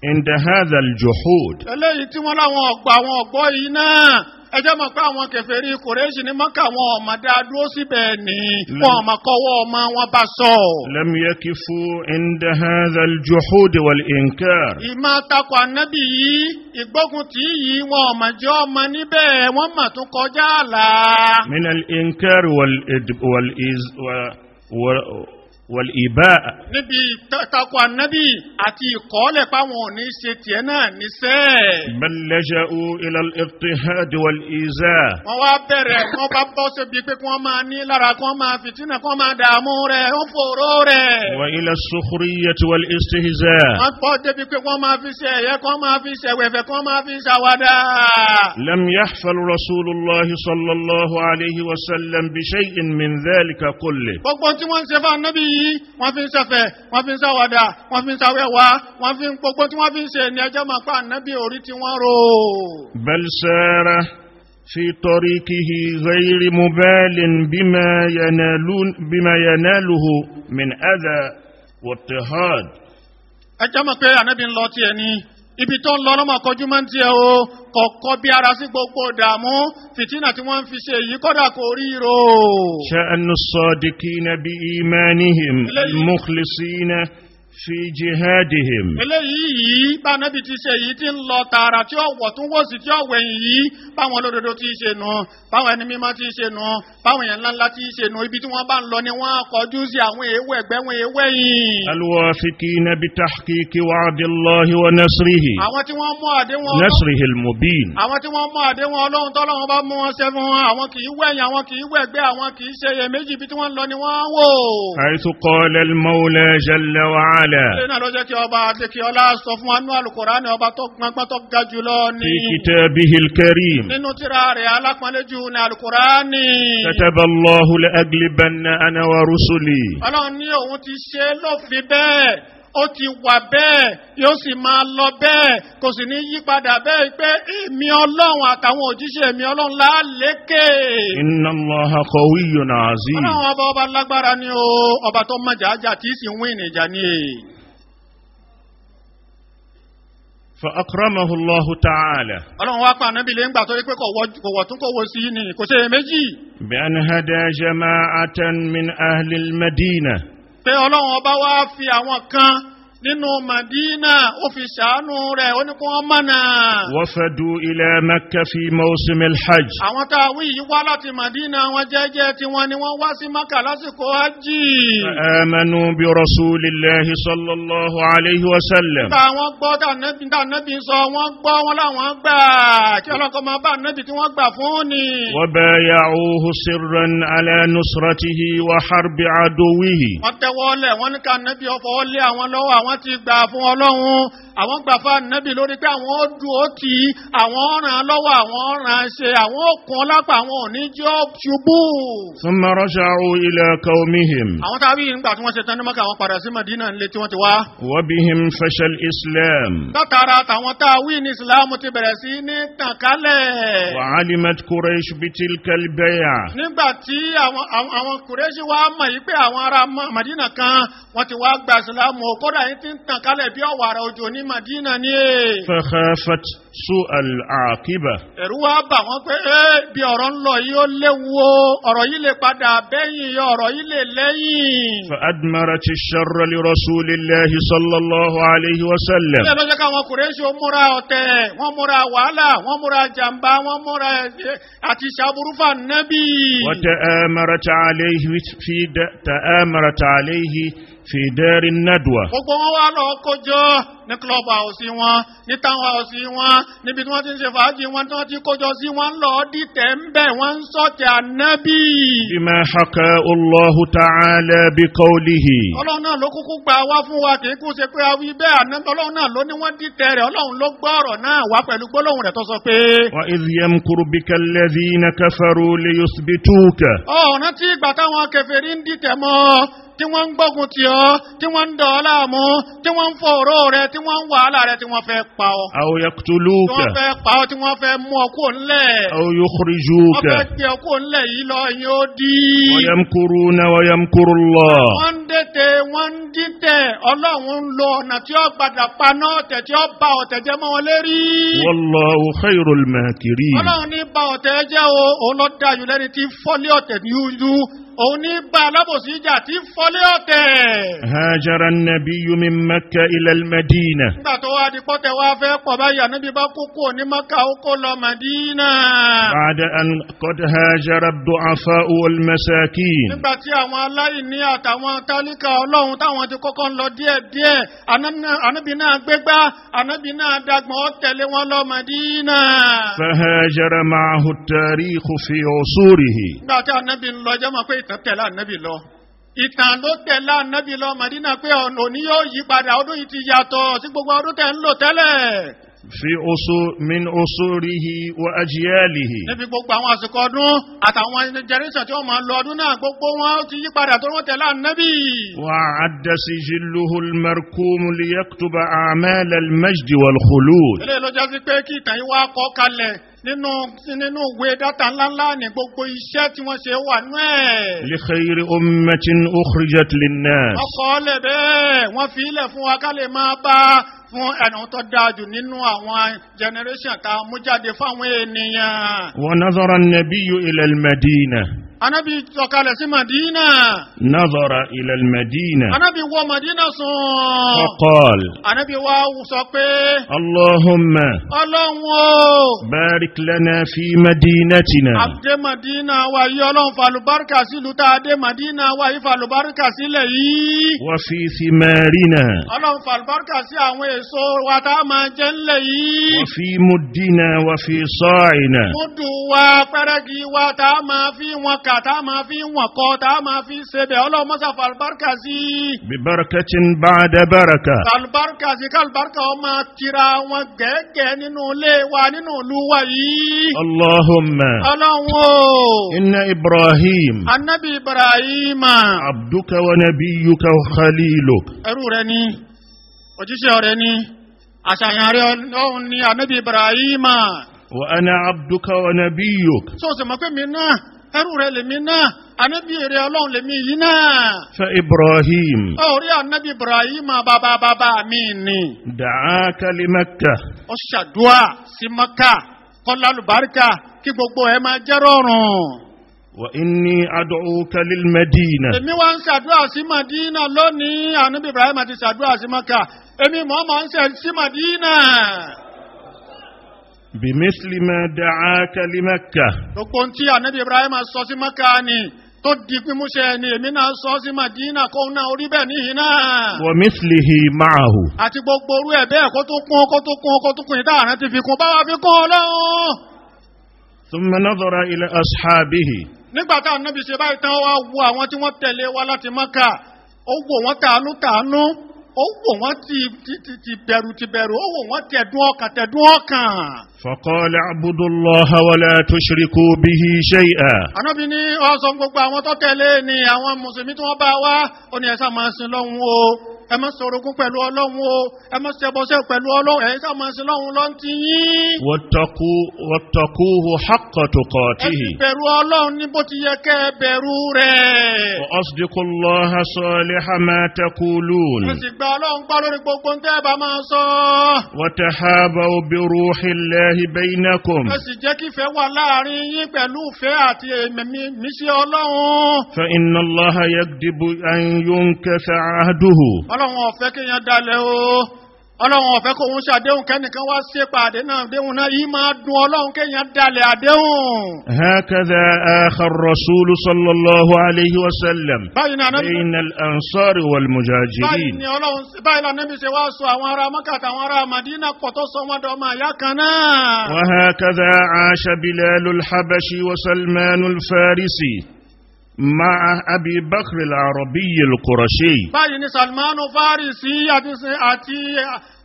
عند هذا الجحود. Eléyìí tí wọ́n láwọn ọ̀gbà àwọn ọ̀gbọ́ yìí náà, ẹ jẹ́ mọ̀ pé àwọn kèfèrí Kùrẹ́ṣì ní Mọ́kà, wọn ọ̀mọ̀dá dúró síbẹ̀ ni, wọn ọ̀mọ̀ kọ́wọ́ ọmọ wọn bá sọ. لم يكفوا عند هذا الجحود والإنكار. Ìmọ̀ takò ànábì yìí, ìgbógun tí yìí, wọn ọ̀mọ̀ jẹ́ ọmọ níbẹ̀, wọ́n mọ̀ tún kọjá àlà. من الإنكار والإد والإز و و والإباء. Níbi takò ànábì àti ìkọ́lẹ̀ páwọn ò ní ṣe tiẹ̀ náà níṣẹ́. بل لجأوا إلى الاضطهاد والإيذاء. Wọ́n wá bẹ̀rẹ̀, wọ́n bá bọ́ síbi pé kí wọ́n máa ní lára, kí wọ́n máa fìtínà, kí wọ́n máa dààmú rẹ̀, wọ́n fòró rẹ̀. وإلى السخرية والاستهزاء. Wọ́n bọ́ débi pé wọ́n máa fi ṣe ẹ̀yẹ, kí wọ́n máa fi ṣe ẹ̀wẹ̀fẹ̀, kí wọ́n máa fi ṣàwádà. لم يحفل رسول الله صلى الله عليه وسلم بشيء من ذلك كله. Gbogbo tí wọ́n ń ṣe fún ànábì yìí, wọ́n fi ń ṣẹ̀fẹ̀, wọ́n fi ń ṣàwádà, wọ́n fi ń ṣàwẹ́wà, wọ́n fi ń gbogbo tí wọ́n fi ń ṣe ní ẹjọ́ máa pa ànábì orí tí wọ́n rò. بل سار في طريقه غير مبال بما ينالون بما يناله من أذى واضطهاد. Ẹjọ́ mọ̀ pé ànábì ń lọ tiẹ̀ ni. Ibi tó ń lọ lọ́mọ kọjú máa ń tiẹ̀ o, kọ̀ọ̀kọ́ bí ara sí gbogbo ìdààmú fìtínà tí wọ́n ń fi ṣe yìí, kọ́dà kò ríro. شأن الصادقين بإيمانهم المخلصين في جهادهم. Eléyìí yìí bá nábì ti ṣe yìí tí ń lọ tààrà tí ó wọ̀ tún wọ̀ sí tí ó wẹ̀yìn yìí, báwọn olódodo ti ṣe nù, báwọn ẹni mímọ́ ti ṣe nù, báwọn èèyàn ńláńlá ti ṣe nù, ibi tí wọ́n bá ń lọ ni wọ́n kọjú sí, àwọn èèwọ̀ ẹ̀gbẹ́ wọn èèwọ̀ ẹ̀yìn. الواثقين بتحقيق وعد الله ونصره Àwọn tí wọ́n mú àdéhùn Ọlọ́run, نصره المبين. àwọn tí wọ́n mú àdéhùn Ọlọ́run tọ́lọ́run bá mú wọn ṣẹ fún wọn, àwọn kì í wẹ̀yìn, àwọn kì í wẹ̀gbẹ́, àwọn kì í ṣe iyèméjì, ibi tí wọ́n ń lọ ni wọ́n wò. حيث قال المولى جل وعلا Ilé náà ló jẹ́ kí ọba àti ọlá sọ fún wa nú Àlùkùránì, ọba tó gbọ́ngbọ́n tó ga jùlọ ní في كتابه الكريم: nínú tírà rẹ̀ alápọ̀nlé jù ní Àlùkùránì. كتب الله لأغلبن أنا ورسلي. Ọlọ́run ní òun ti ṣe lófin bẹ́ẹ̀, ó ti wà bẹ́ẹ̀, yóò sì máa lọ bẹ́ẹ̀, kò sì ní yí padà bẹ́ẹ̀, pé èmi Ọlọ́run àtàwọn òjíṣẹ́ èmi Ọlọ́run lálékè. إن الله قوي عزيز. Ọlọ́run ọba ọba lágbára ni o, ọba tó mọ̀jà ájà tí sì ń wí ìnìjà ni. فأكرمه الله تعالى Ọlọ́run wá pa ànábì lé ńgbà tó rí pé kò wọ̀ tún kò wọ sí ni, kò ṣe méjì. بأن هدى جماعة من أهل المدينة. Pé Ọlọ́run ọba wá fi àwọn kan nínú Madina, ó fi ṣàánú rẹ̀, ó ní kó wọ́n mọ̀nà. وفدوا إلى مكة في موسم الحج. Àwọn tá a wí yìí wá láti Madina, wọn jẹ́jẹ́ tí wọ́n ni wọ́n wá sí Maka lásìkò hajj. فآمنوا برسول الله صلى الله عليه وسلم. Nígbà wọn gbọ́ tànẹ́bí sọ, wọ́n gbọ́ wọn láwọn gbà kí ọlọ́kọ́ máa bá nẹ́bí tí wọ́n gbà fún ni. وبايعوه سرا على نصرته وحرب عدوه. Wọ́n tẹ́wọ́ lẹ̀, wọ́n ní ká nẹ́bí ọfọwọ́ lé àwọn lọ́wọ́, àwọn ti gbà fún Ọlọ́run, àwọn gbà fún nẹ́bí lórí pé àwọn ó dùn ó tì í, àwọn ràn án lọ́wọ́, àwọn ràn án ṣe, àwọn ó kún lápá, àwọn ò ní jẹ́ ó ṣubú. ثم رجعوا إلى قومهم. Àwọn táwí nígbà tí wọ́n ṣe tán ní Mọ́kà, àwọn padà sí Mádínà nílé tí wọ́n ti wá. وبهم فشى الإسلام. Látara tàwọn táwí ní Ìsìláàmù ti bẹ̀rẹ̀ sí ní tàn kálẹ̀. وعلمت قريش بتلك البيعة. Nígbà tí àwọn Kùrẹ́ṣì wá mọ̀ yìí pé àwọn ará Mádínà kan wọ́n ti wá gba Ìsìláàmù, kódà yìí ti ń tàn kálẹ̀ bí ọ̀wàrà òjò ní Mádínà ní è. فخافت سوء العاقبة. Ẹ̀rù wá bà wọ́n pé ẹ́ bí ọ̀rọ̀ ń lọ yìí ó léwu o, ọ̀rọ̀ yìí lè padà bẹ́yìn yọ, ọ̀rọ̀ yìí lè lẹ́yìn. فأدمرت الشر لرسول الله صلى الله عليه وسلم. Ilé lọ́jọ́ káwọn Kùrẹ́ṣì ó múra ọ̀tẹ̀, wọ́n múra wàhálà, wọ́n múra jàǹbá, wọ́n múra àti ṣàbùrúfà nẹ́bì. وتآمرت عليه في د... تآمرت عليه في دار الندوة. Gbogbo wọn wá lọ kójọ ní club house wọn, ní town house wọn, níbi tí wọ́n ti ń ṣe fàájì wọn, tí wọ́n ti kójọ sí, wọ́n ń lọ dìtẹ̀ ń bẹ̀, wọ́n ń sọ̀tẹ̀ ànábì. بما حكاه الله تعالى بقوله: Ọlọ́run náà ló kúkú gbà wá fún wa, kì í kú ṣe pé a wí bẹ́ẹ̀, ànábì Ọlọ́run náà ló ní wọ́n dìtẹ̀ rẹ̀, Ọlọ́run ló gbọ́ ọ̀rọ̀ náà wá pẹ̀lú gbólóhùn rẹ̀ tó sọ pé: وإذ يمكر بك الذين كفروا ليثبتوك. Ọ̀nà tí ìgbà táwọn kèfèrí ń dìtẹ̀ mọ́, tí wọ́n ń gbógun tì ọ́, tí wọ́n ń dọ̀ ọ́ láàmú, tí wọ́n ń fòòró rẹ, tí wọ́n ń wàhálà rẹ, tí wọ́n fẹ́ pa ọ́, أو tí يقتلوك. wọ́n fẹ́ pa ọ́, tí wọ́n fẹ́ mú ọ kúrò ńlẹ̀, أو wọ́n يخرجوك. fẹ́ gbé ọ kúrò ńlẹ̀ yìí lọ ẹ̀yìn ó dí. ويمكرون ويمكر الله. Wọ́n ń dètè, wọ́n ń dìtẹ̀, Ọlọ́run ń lo ọ̀nà tí ó padà paná ọ̀tẹ̀, tí ó ba ọ̀tẹ̀ jẹ́ mọ́ wọn lérí. والله خير الماكرين. Ọlọ́run ní ba ọ̀tẹ̀ jẹ́ o, òun ló dájú lẹ́ni tí fọ́lé ọ̀tẹ̀ ní yúyú, òun ní bá alábòsí ìjà tí fọ́lé ọ̀tẹ̀. هاجر النبي من مكة إلى المدينة. Nígbà tó wá di pọ́tẹ̀ wá fẹ́ pọ̀ báyìí, ànábì bá kó kúrò ní Maka, ó kó lọ Màdínà. بعد أن قد هاجر الضعفاء والمساكين. Nígbà tí àwọn aláìní àtàwọn tálíkà Ọlọ́run táwọn ti kọ́kọ́ ń lọ díẹ̀díẹ̀, ànábì náà gbégbá, ànábì náà dagbọ̀n, ó tẹ̀lé wọn lọ Màdínà. فهاجر معه التاريخ في عصوره. Nígbà tí ànábì ń lọ, jẹ́ mọ̀ pé ìtàn tẹ̀lé ànábì lọ. Ìtàn ló tẹ̀lé ànábì lọ Màdínà pé ọ̀nà òní yóò yí padà, ọdún yìí ti yàtọ̀ sí gbogbo ọdún tẹ̀ ń lò tẹ́lẹ̀. في عصور من عصوره وأجياله. Níbi gbogbo àwọn àsìkò ọdún àtàwọn generation tí wọ́n máa lọ ọdún náà, gbogbo wọn ó ti yí padà tó wọ́n tẹ̀lé ànábì. وأعد سجله المركوم ليكتب أعمال المجد والخلود. Eléyìí ló jẹ́ sí pé kí ìtàn yìí wá kọ́ kalẹ̀. Nínú ìwé dátà ńláńlá ní gbogbo iṣẹ́ tí wọ́n ṣe wà nú ẹ̀. لخير أمة أخرجت للناس. Wọ́n kọ́ lẹ̀ bẹ́ẹ̀, wọ́n fi ilẹ̀ fún wa ká lè máa bá fún ẹnu tó dáa jù nínú àwọn generation tá a mú jáde fáwọn ènìyàn. ونظر النبي إلى المدينة. Anábì sọ̀kalẹ̀ sí Madina. نظر إلى المدينة. Anábì wọ Madina sùn. فقال: Anábì wa sọ pé: اللهم Ọlọ́run o. بارك لنا في مدينتنا. Àdé Madina wa yìí, Ọlọ́run falùbáríkà sílùú tá a dé Madina wa yìí, falùbáríkà sílẹ̀ yìí. وفي ثمارنا. Ọlọ́run falùbáríkà sí àwọn èso wa tá a máa jẹ ńlẹ̀ yìí. وفي مدنا وفي صاعنا. Múdù wa, pẹ́rẹ́gì wa tá a máa fi wọn kà, tá a máa fi wọn kọ, tá a máa fi sebẹ̀, Ọlọ́run mọ́sá falùbáríkà sí i. ببركة بعد بركة. Kàlùbáríkà sí, kàlùbáríkà ọmọ tira wọn gẹ́gẹ́ nínú ilé wa, nínú ìlú wa yìí. اللهم Ọlọ́run o. إن إبراهيم Anabi Ibrahima. عبدك ونبيك وخليلك. Ẹrú rẹ ni, òjíṣẹ́ rẹ ni, àṣàyàn rẹ Ọlọ́run ni anabi Ibrahima. وأنا عبدك ونبيك. Tó o sì mọ̀ pé mi náà ẹrú rẹ lèmi náà, anabi rẹ Ọlọ́run lèmi yìí náà. فإبراهيم Orí anabi Ibrahima bàbá bàbá mi ni. دعاك لمكة. Ó ṣàdúà sí Maka kọ́lá lùbáríkà kí gbogbo ẹ máa jẹ́ rọrùn. وإني أدعوك للمدينة. Èmi wá ń ṣàdúrà sí Madina lónìí. Anabi Ibrahima ti ṣàdúrà sí Maka, èmi mọ̀ọ́mọ̀ ń ṣe sí Madina. بمثل ما دعاك لمكة. Gbogbo ohun tí anabi Ibrahim sọ sí Maka ni tó di pímúṣẹ ni èmi náà sọ sí Madina kó náà orí bẹ́ẹ̀ níhìn náà. ومثله معه. Àti gbogbo orú ẹ̀ bẹ́ẹ̀, kó tó kún, kó tó kún, kó tó kún, ìdá àrùn ti fi kún, báwa fi kún Ọlọ́run. ثم نظر إلى أصحابه. Nígbà tá anabi ṣe báyìí tán, wá wo àwọn tí wọ́n tẹ̀lé wa láti Maka, ó wò wọ́n tàánú tàánú, ó wò wọ́n ti ti ti ti bẹ̀rù ti bẹ̀rù, ó wò wọ́n tẹ̀dún ọkàn tẹ̀dún ọkàn. فقال: اعبدوا الله ولا تشركوا به شيئا. Ànábì ní ọ̀sán gbogbo àwọn tó tẹ̀lé ni àwọn mùsùlùmí tí wọ́n bá wá, ó ní ẹ ṣáà máa sin lọ́hun o, ẹ má ṣorogún pẹ̀lú Ọlọ́hun o, ẹ má ṣẹbọṣẹ pẹ̀lú Ọlọ́hun, ẹ ṣáà máa sin lọ́hun lọ́n ti yín. واتقوه حق Ẹ تقاته. sì bẹ̀rù Ọlọ́hun ní bó ti yẹ kẹ́ ẹ bẹ̀rù rẹ̀. وأصدقوا الله صالح ما تقولون. Ẹ sì gba Ọlọ́hun gbọ́ lórí gbogbo ń tẹ́ ẹ bá máa sọ. وتحابوا بروح الله بينكم. Ẹ sì jẹ́ kífẹ́ wà láàrin yín pẹ̀lú ìfẹ́ àti mísí Ọlọ́hun. فإن الله يكذب أن ينكث عهده. Ọlọ́hun ò fẹ́ kéèyàn dalẹ̀ o. Ọlọ́run ò fẹ́ kó òun ṣàdéhùn kẹ́nìkan wá ṣe pàdé náà déhùn náà yìí máa dùn Ọlọ́run kéèyàn dalẹ̀ àdéhùn. هكذا آخى الرسول صلى الله عليه وسلم Báyìí ni Ànábì بين الأنصار báyìí والمهاجرين. ni Ọlọ́run, báyìí lànàbí ṣe wá sọ àwọn ará Mọ́kà àtàwọn ará Màdínà pọ̀ tó sọ wọ́n dọ́mọ àyá kan náà. وهكذا عاش بلال الحبشي وسلمان الفارسي مع أبي بكر العربي القرشي. Báyìí ni Salmanu Farisi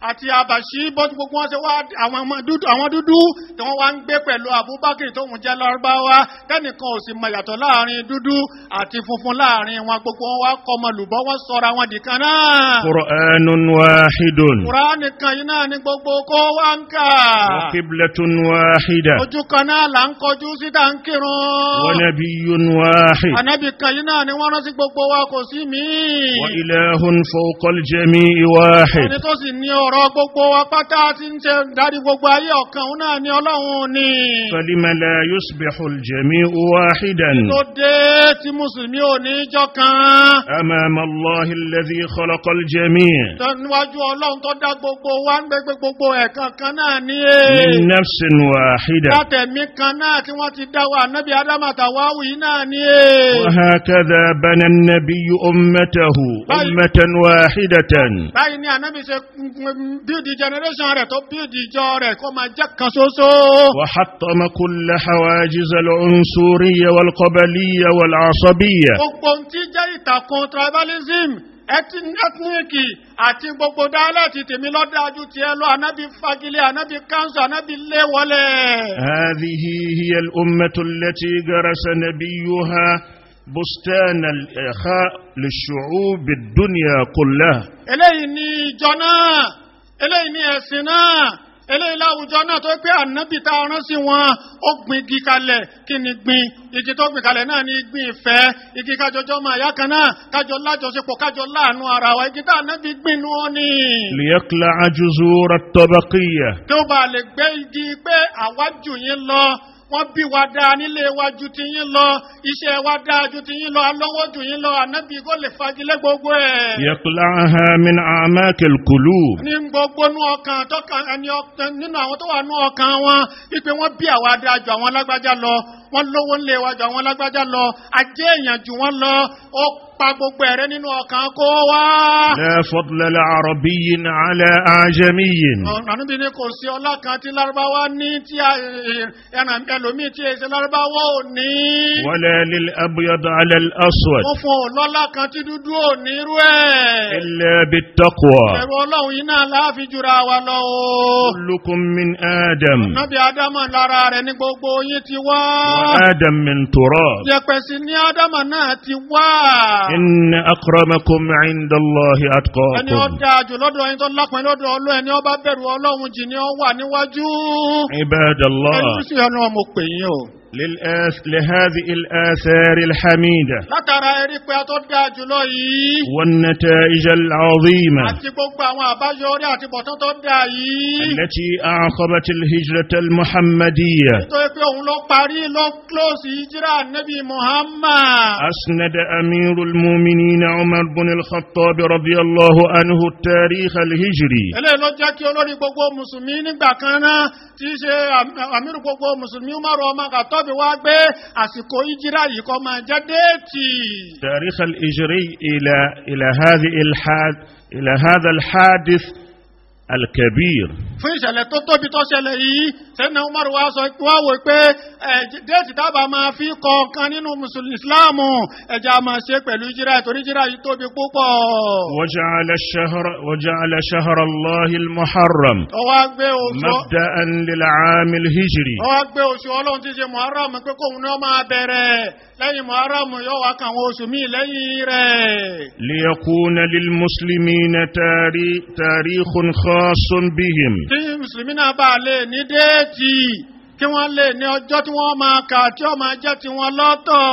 àti Abashi bó ti gbogbo wọn ṣe wá àwọn ọmọ dúdú, àwọn dúdú tí wọ́n wá ń gbé pẹ̀lú Abubakar tó ń jẹ́ Lárúbáwá, tẹ́nìkan ò sì mọ ìyàtọ̀ láàrin dúdú àti funfun láàrin wọn, gbogbo wọn wá kọmọ lùbọ́, wọ́n sọra wọn dìkan náà. قرآن واحد. Kùránì kan yìí náà ni gbogbo kó wá ń kà. وقبلة واحدة. Ojú kan náà là ń kọjú sí tá ń kírun. ونبي واحد. Ànábì kan yìí náà ni wọ́n rán sí gbogbo wa, kò sí míì. وإله فوق الجميع واحد. Ẹni tó sì ní ọ̀rọ̀ gbogbo wa pátá tí ń ṣe darí gbogbo ayé, ọ̀kan òun náà ni Ọlọ́run ni. فلم لا يصبح الجميع واحدا Tó dé tí mùsùlùmí ò ní jọ kan أمام الله الذي خلق الجميع tó níwájú Ọlọ́run tó dá gbogbo wa ń gbé gbogbo ẹ̀kan kan náà ní من نفس واحدة؟ látẹ̀mí kan náà tí wọ́n ti dá wa, nábì Ádámù àtàwáwì yìí náà ní. وهكذا بنى النبي أمته أمة واحدة. Báyìí ni ànábì ṣe build generation rẹ̀, tó build ìjọ rẹ̀ kó máa jẹ́ kan ṣoṣo. وحطم كل حواجز العنصرية والقبلية والعصبية. Gbogbo ohun tí jẹ́ ìtàkùn tribalism, ethnic àti gbogbo dialect, tèmi lọ́dájú tiẹ̀ lọ, ànábì fagilé, ànábì council, ànábì lé wọlé. هذه هي الأمة التي غرس نبيها بستان الإخاء للشعوب الدنيا كلها. Eléyìí ni ìjọ náà, eléyìí ni ẹ̀sìn náà. Eléyìí láwùjọ náà tó pé ànábì tá a rán sí wọn ó gbin igi kalẹ̀. Kí ni gbin? Igi tó gbin kalẹ̀ náà ni gbin ìfẹ́, igi kájọjọ́ máa yá kan náà, kájọ lájọṣepọ̀, kájọ láàánú ara wa. Igi tá ànábì gbin nu ó ní. ليقلع جذور الطبقية. Kí ó bá lè gbé igi pé àwa jù yín lọ, wọ́n bí wa dáa nílé wa ju ti yín lọ, iṣẹ́ wa dáa ju ti yín lọ, alówó ju yín lọ, ànábì kó lè fagilé gbogbo ẹ̀. يقلعها من أعماق القلوب. Ní gbogbo nú ọkàn tọkàn ẹni ọkàn nínú àwọn tó wà nú ọkàn wọn wípé wọ́n bí àwa dáa ju àwọn lágbájá lọ, wọ́n lówó ńlé wa ju àwọn lágbájá lọ, ajé èèyàn jù wọ́n lọ, ó pa gbogbo ẹ̀rẹ́ nínú ọkàn kó wá. لا فضل لعربي على أعجمي. Ànábì ní kò sí ọlá kan tí lárúbáwá ní tí ẹran ẹlòmíì tí èsì lárúbáwá ò ní. ولا للأبيض على الأسود. Ó fún ọlọ́lá kan tí dúdú ò ní irú ẹ̀. إلا بالتقوى. Ẹ̀rù ọlọ́run yìí náà láàfin jura wa lọ o. كلكم من آدم. Nábì Ádámà lára rẹ̀ ní gbogbo yín ti wá. وآدم من تراب. Yẹ̀pẹ̀ sì ní Ádámà náà ti wá. إن أكرمكم عند الله Ẹni ó أتقاكم. dáa jù lọ́dọ̀ ẹni tó lápẹ́ lọ́dọ̀ Ọlọ́run, ẹni ó bá bẹ̀rù Ọlọ́run jì ní ó wà níwájú. عباد الله، Ẹni sì ẹnu ọmọ pè yín o. لهذه الآثار الحميدة Látara ẹ̀rí pé a tó dáa jùlọ yìí. والنتائج العظيمة Àti gbogbo àwọn àbáyọrí àti bọ̀tán tó dáa yìí. التي أعقبت الهجرة المحمدية، Nítorí pé òun ló parí ló close ìjírà Nábì Muhammad. أسند أمير المؤمنين عمر بن الخطاب رضي الله عنه التاريخ الهجري Eléyìí ló jẹ́ kí olórí gbogbo mùsùlùmí nígbà kan náà tí í ṣe àmírù gbogbo mùsùlùmí Umaru ọmọ Kàtọ́bì wá gbé àsìkò ìjírà yìí kó máa jẹ́ déètì. تاريخ الهجري إلى هذا الحادث الكبير. Fún ìṣẹ̀lẹ̀ tó tóbi tó ṣẹlẹ̀ yìí, sẹ́nà Umaru wá sọ wá wò pé déètì tábà máa fi kọ kan nínú mùsùlùmí Ìsìláàmù ẹ̀jẹ̀ a máa ṣe pẹ̀lú ìjírà ìtorí ìjírà yìí tóbi púpọ̀. وجعل شهر الله المحرم Ó wá gbé oṣù مبدأ للعام الهجري. Ó wá gbé oṣù ọlọ́run tí í ṣe Muharram pé kóun ní ó máa bẹ̀rẹ̀ lẹ́yìn Muharram yóò wá kan àwọn oṣù míì lẹ́yìn rẹ̀. ليكون للمسلمين تاريخ خاص بهم. Kí mùsùlùmí náà bá lè ní déètì, kí wọ́n lè ní ọjọ́ tí wọ́n máa kà tí ó máa jẹ́ tiwọn lọ́tọ̀.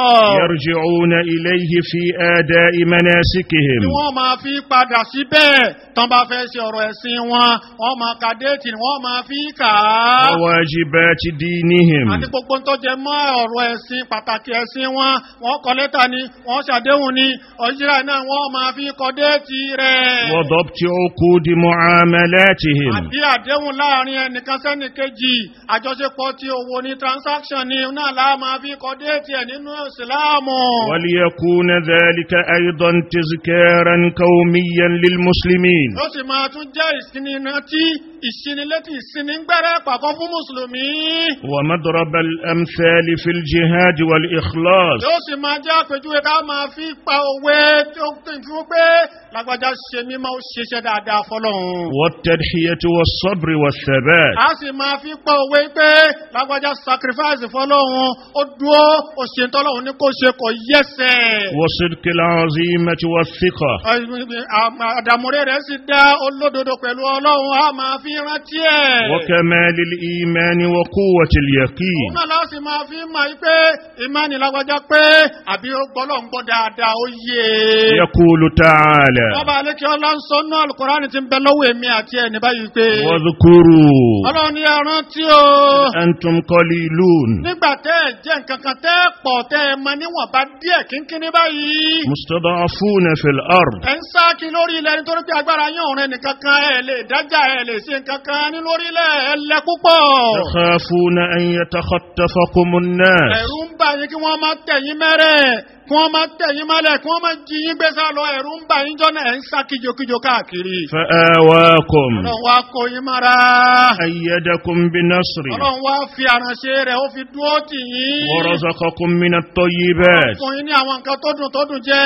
يرجعون إليه في آداء مناسكهم. Tí wọ́n máa fi padà síbẹ̀ tán bá fẹ́ ṣe ọ̀rọ̀ ẹ̀sìn wọn, wọ́n máa ka déètì ni wọ́n máa fi kà á. وواجبات دينهم. Àti gbogbo tó jẹ mọ́ ọ̀rọ̀ ẹ̀sìn pàtàkì ẹ̀sìn wọn, wọ́n kọ lẹ́tà ni, wọ́n ṣàdéhùn ni, ọ̀jíra náà wọ́n máa fi kọ déètì rẹ̀. وضبط عقود معاملاتهم. Àbí àdéhùn láàrin ẹnìkan sẹ́nìkejì, àjọṣepọ̀ ti owó ní transaction ni náà láà máa fi kọ déètì ẹ̀ nínú ìsìláàmù. وليكون ذلك أيضا تذكارا قوميا للمسلمين. Ó sì máa tún jẹ́ ìsinirántí, ìsinilétí, ìsinigbẹ́rẹ́ pàkọ́ fún mùsùlùmí. ومضرب الأمثال في الجهاد والإخلاص. Yóò sì máa jẹ́ àpèjúwe ká máa fi pa òwe tó fún pé lágbájá ṣe mímọ́, ó ṣiṣẹ́ dáadáa fọlọ́run. والتضحية والصبر والثبات. A sì máa fi pa òwe pé lágbájá sacrifice fọlọ́run, ó dúró, ó ṣe tọ́lọ́run ní kó ṣe, kò yẹsẹ̀. وصدق العزيمة والثقة. Àdàmúrẹ́ rẹ̀ sì dá olódodo pẹ̀lú ọlọ́run, a máa fi rántí ẹ̀. وكمال الإيمان وقوة اليقين. Òun náà láti máa fi mọ̀ yí pé ìmánì lágbájá pé àbí ó gbọ́ Ọlọ́run gbọ́ dáadáa ó yé e. يقول تعالى: Ọba àlékí ọlá ń sọ náà Al-Kùránì ti ń bẹ lọ́wọ́ èmi àti ẹni báyìí pé. واذكروا Ọlọ́run ní ẹ rántí o. أنتم قليلون Nígbà tẹ́ ẹ jẹ́ nǹkan kan tẹ́ ẹ pọ̀ tẹ́ ẹ mọ níwọ̀nba díẹ̀ kínkínní báyìí. مستضعفون في الأرض. Ẹ ń sá kí lórí ilẹ̀ nítorí pé agbára yín òun ẹnìkan kan ẹ lè dájà ẹ lè ṣe nǹkan kan ní lórí ilẹ̀ ẹ lẹ púpọ̀. تخافون أن يتخطفكم الناس. Ẹ̀rù ń bà yín kí wọ́n máa tẹ̀ yín mẹ́rẹ̀, kí wọ́n máa tẹ̀ yín mọ́lẹ̀, kí wọ́n máa jí yín gbé sá lọ. Ẹ̀rù ń bà yín jọ́nà ẹ̀ ń sá kíjokíjo káàkiri. فآواكم. Ọlọ́run wá kó yín mọ́ra. أيدكم بنصره. Ọlọ́run wá fi àránṣe rẹ̀ ó fi dúró tì yín. ورزقكم من الطيبات Fún yín ní àwọn nǹkan tó dùn tó dùn jẹ́.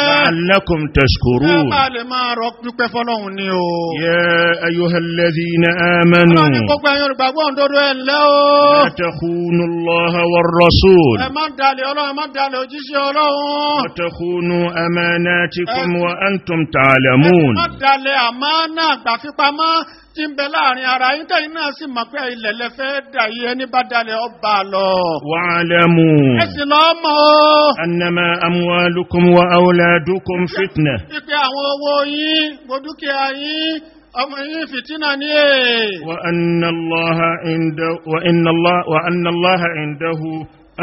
لعلكم Ẹ تشكرون. bá lè máa rọ dúpẹ́ fọlọ́run ni o. يا أيها الذين Ọlọ́run ní آمنوا gbogbo ẹ̀yin olùgbàgbọ́ òdodo ẹ̀ ńlẹ́ o. لا تخونوا الله والرسول Ẹ má dalẹ̀ Ọlọ́run, ẹ má dalẹ̀ òjíṣẹ́ Ọlọ́run. Ọlọ́run. وتخونوا أماناتكم وأنتم تعلمون. Má dalẹ̀ àmánà gbàfipamọ́ tí ń bẹ láàrin ara yín tẹ̀yin náà sì mọ̀ pé ilẹ̀ lẹ fẹ́ dà yí ẹni bá dalẹ̀ ọba lọ. واعلموا Ẹ sì lọ́ mọ̀ o. أنما أموالكم وأولادكم فتنة. Pípẹ́ àwọn owó yín, gbogbo dúkìá yín, ọmọ yín fìtínà ní èè. وأن الله عنده وإن الله وأن الله عنده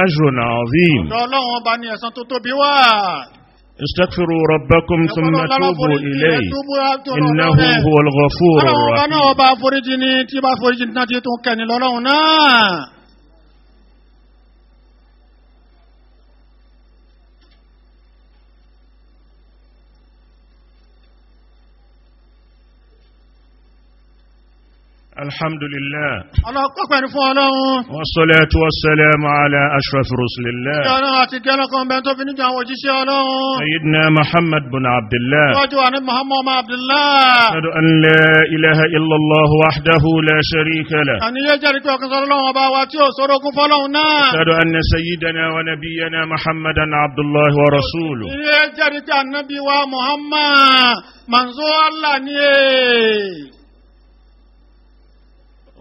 أجر عظيم. Ọ̀dọ̀ Ọlọ́run ọba ni ẹ̀san tó tóbi wà. استغفروا ربكم ثم توبوا إليه إنه هو الغفور Ọlọ́run ọba الرحيم. náà ọba àforíjì ni tí bá foríjì náà ti tún kẹ́ni lọ́lọ́run náà. الحمد لله Ọlọ́pẹ́ pẹ̀lú fún Ọlọ́run. والصلاة والسلام على أشرف رسل الله Kí Ọlọ́run àti gẹ́lọ́kan bẹ́ẹ̀ tó fi níjọ àwọn òjíṣẹ́ Ọlọ́run. سيدنا محمد بن عبد الله. Tọ́jú wa ní Muhammad ọmọ Abdullah. أشهد أن لا إله إلا الله وحده لا شريك له. Àníyé jẹ́rìí pé ọ̀kan sọ Ọlọ́run ọba wa tí ò sórogún fọ́lọ́run náà. أشهد أن سيدنا ونبينا محمدا عبد الله ورسوله. Àníyé jẹ́rìí pé ànábì wa Muhammad manzo Allah ni è.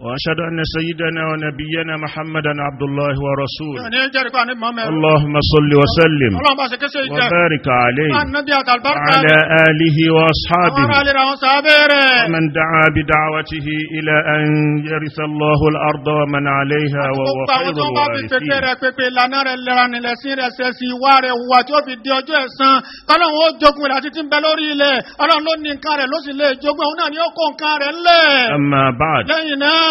وأشهد أن سيدنا ونبينا محمدا عبد الله ورسوله. Àníyé jẹ́rìí pé ànábì Muhammad. اللهم صل وسلم Ọlọ́run bá ṣe kéṣe ìjẹ́. وبارك عليه Ànábì àtàlùbáríkà وعلى rẹ̀. آله Àwọn وأصحابه ará ilé rẹ̀ àwọn sàábé rẹ̀. ومن دعا بدعوته إلى أن يرث الله الأرض ومن عليها وهو Gbogbo àwọn خير tó bá fi pèpè الوارثين. rẹ̀ pèpè ìlànà rẹ̀ lẹ́ra nílẹ̀ sí rẹ̀ ṣẹ̀sìn ìwà rẹ̀ hùwà tí ó fi di ọjọ́ ẹ̀san. Kọ́lọ́run ó jogun rẹ̀ àti tí ń bẹ lórí ilẹ̀. Ọlọ́run ló ní nǹkan rẹ̀ ló sì lè jogún òun náà ni ó kó nǹkan rẹ̀ ńlẹ̀. أما بعد، Lẹ́yìn náà,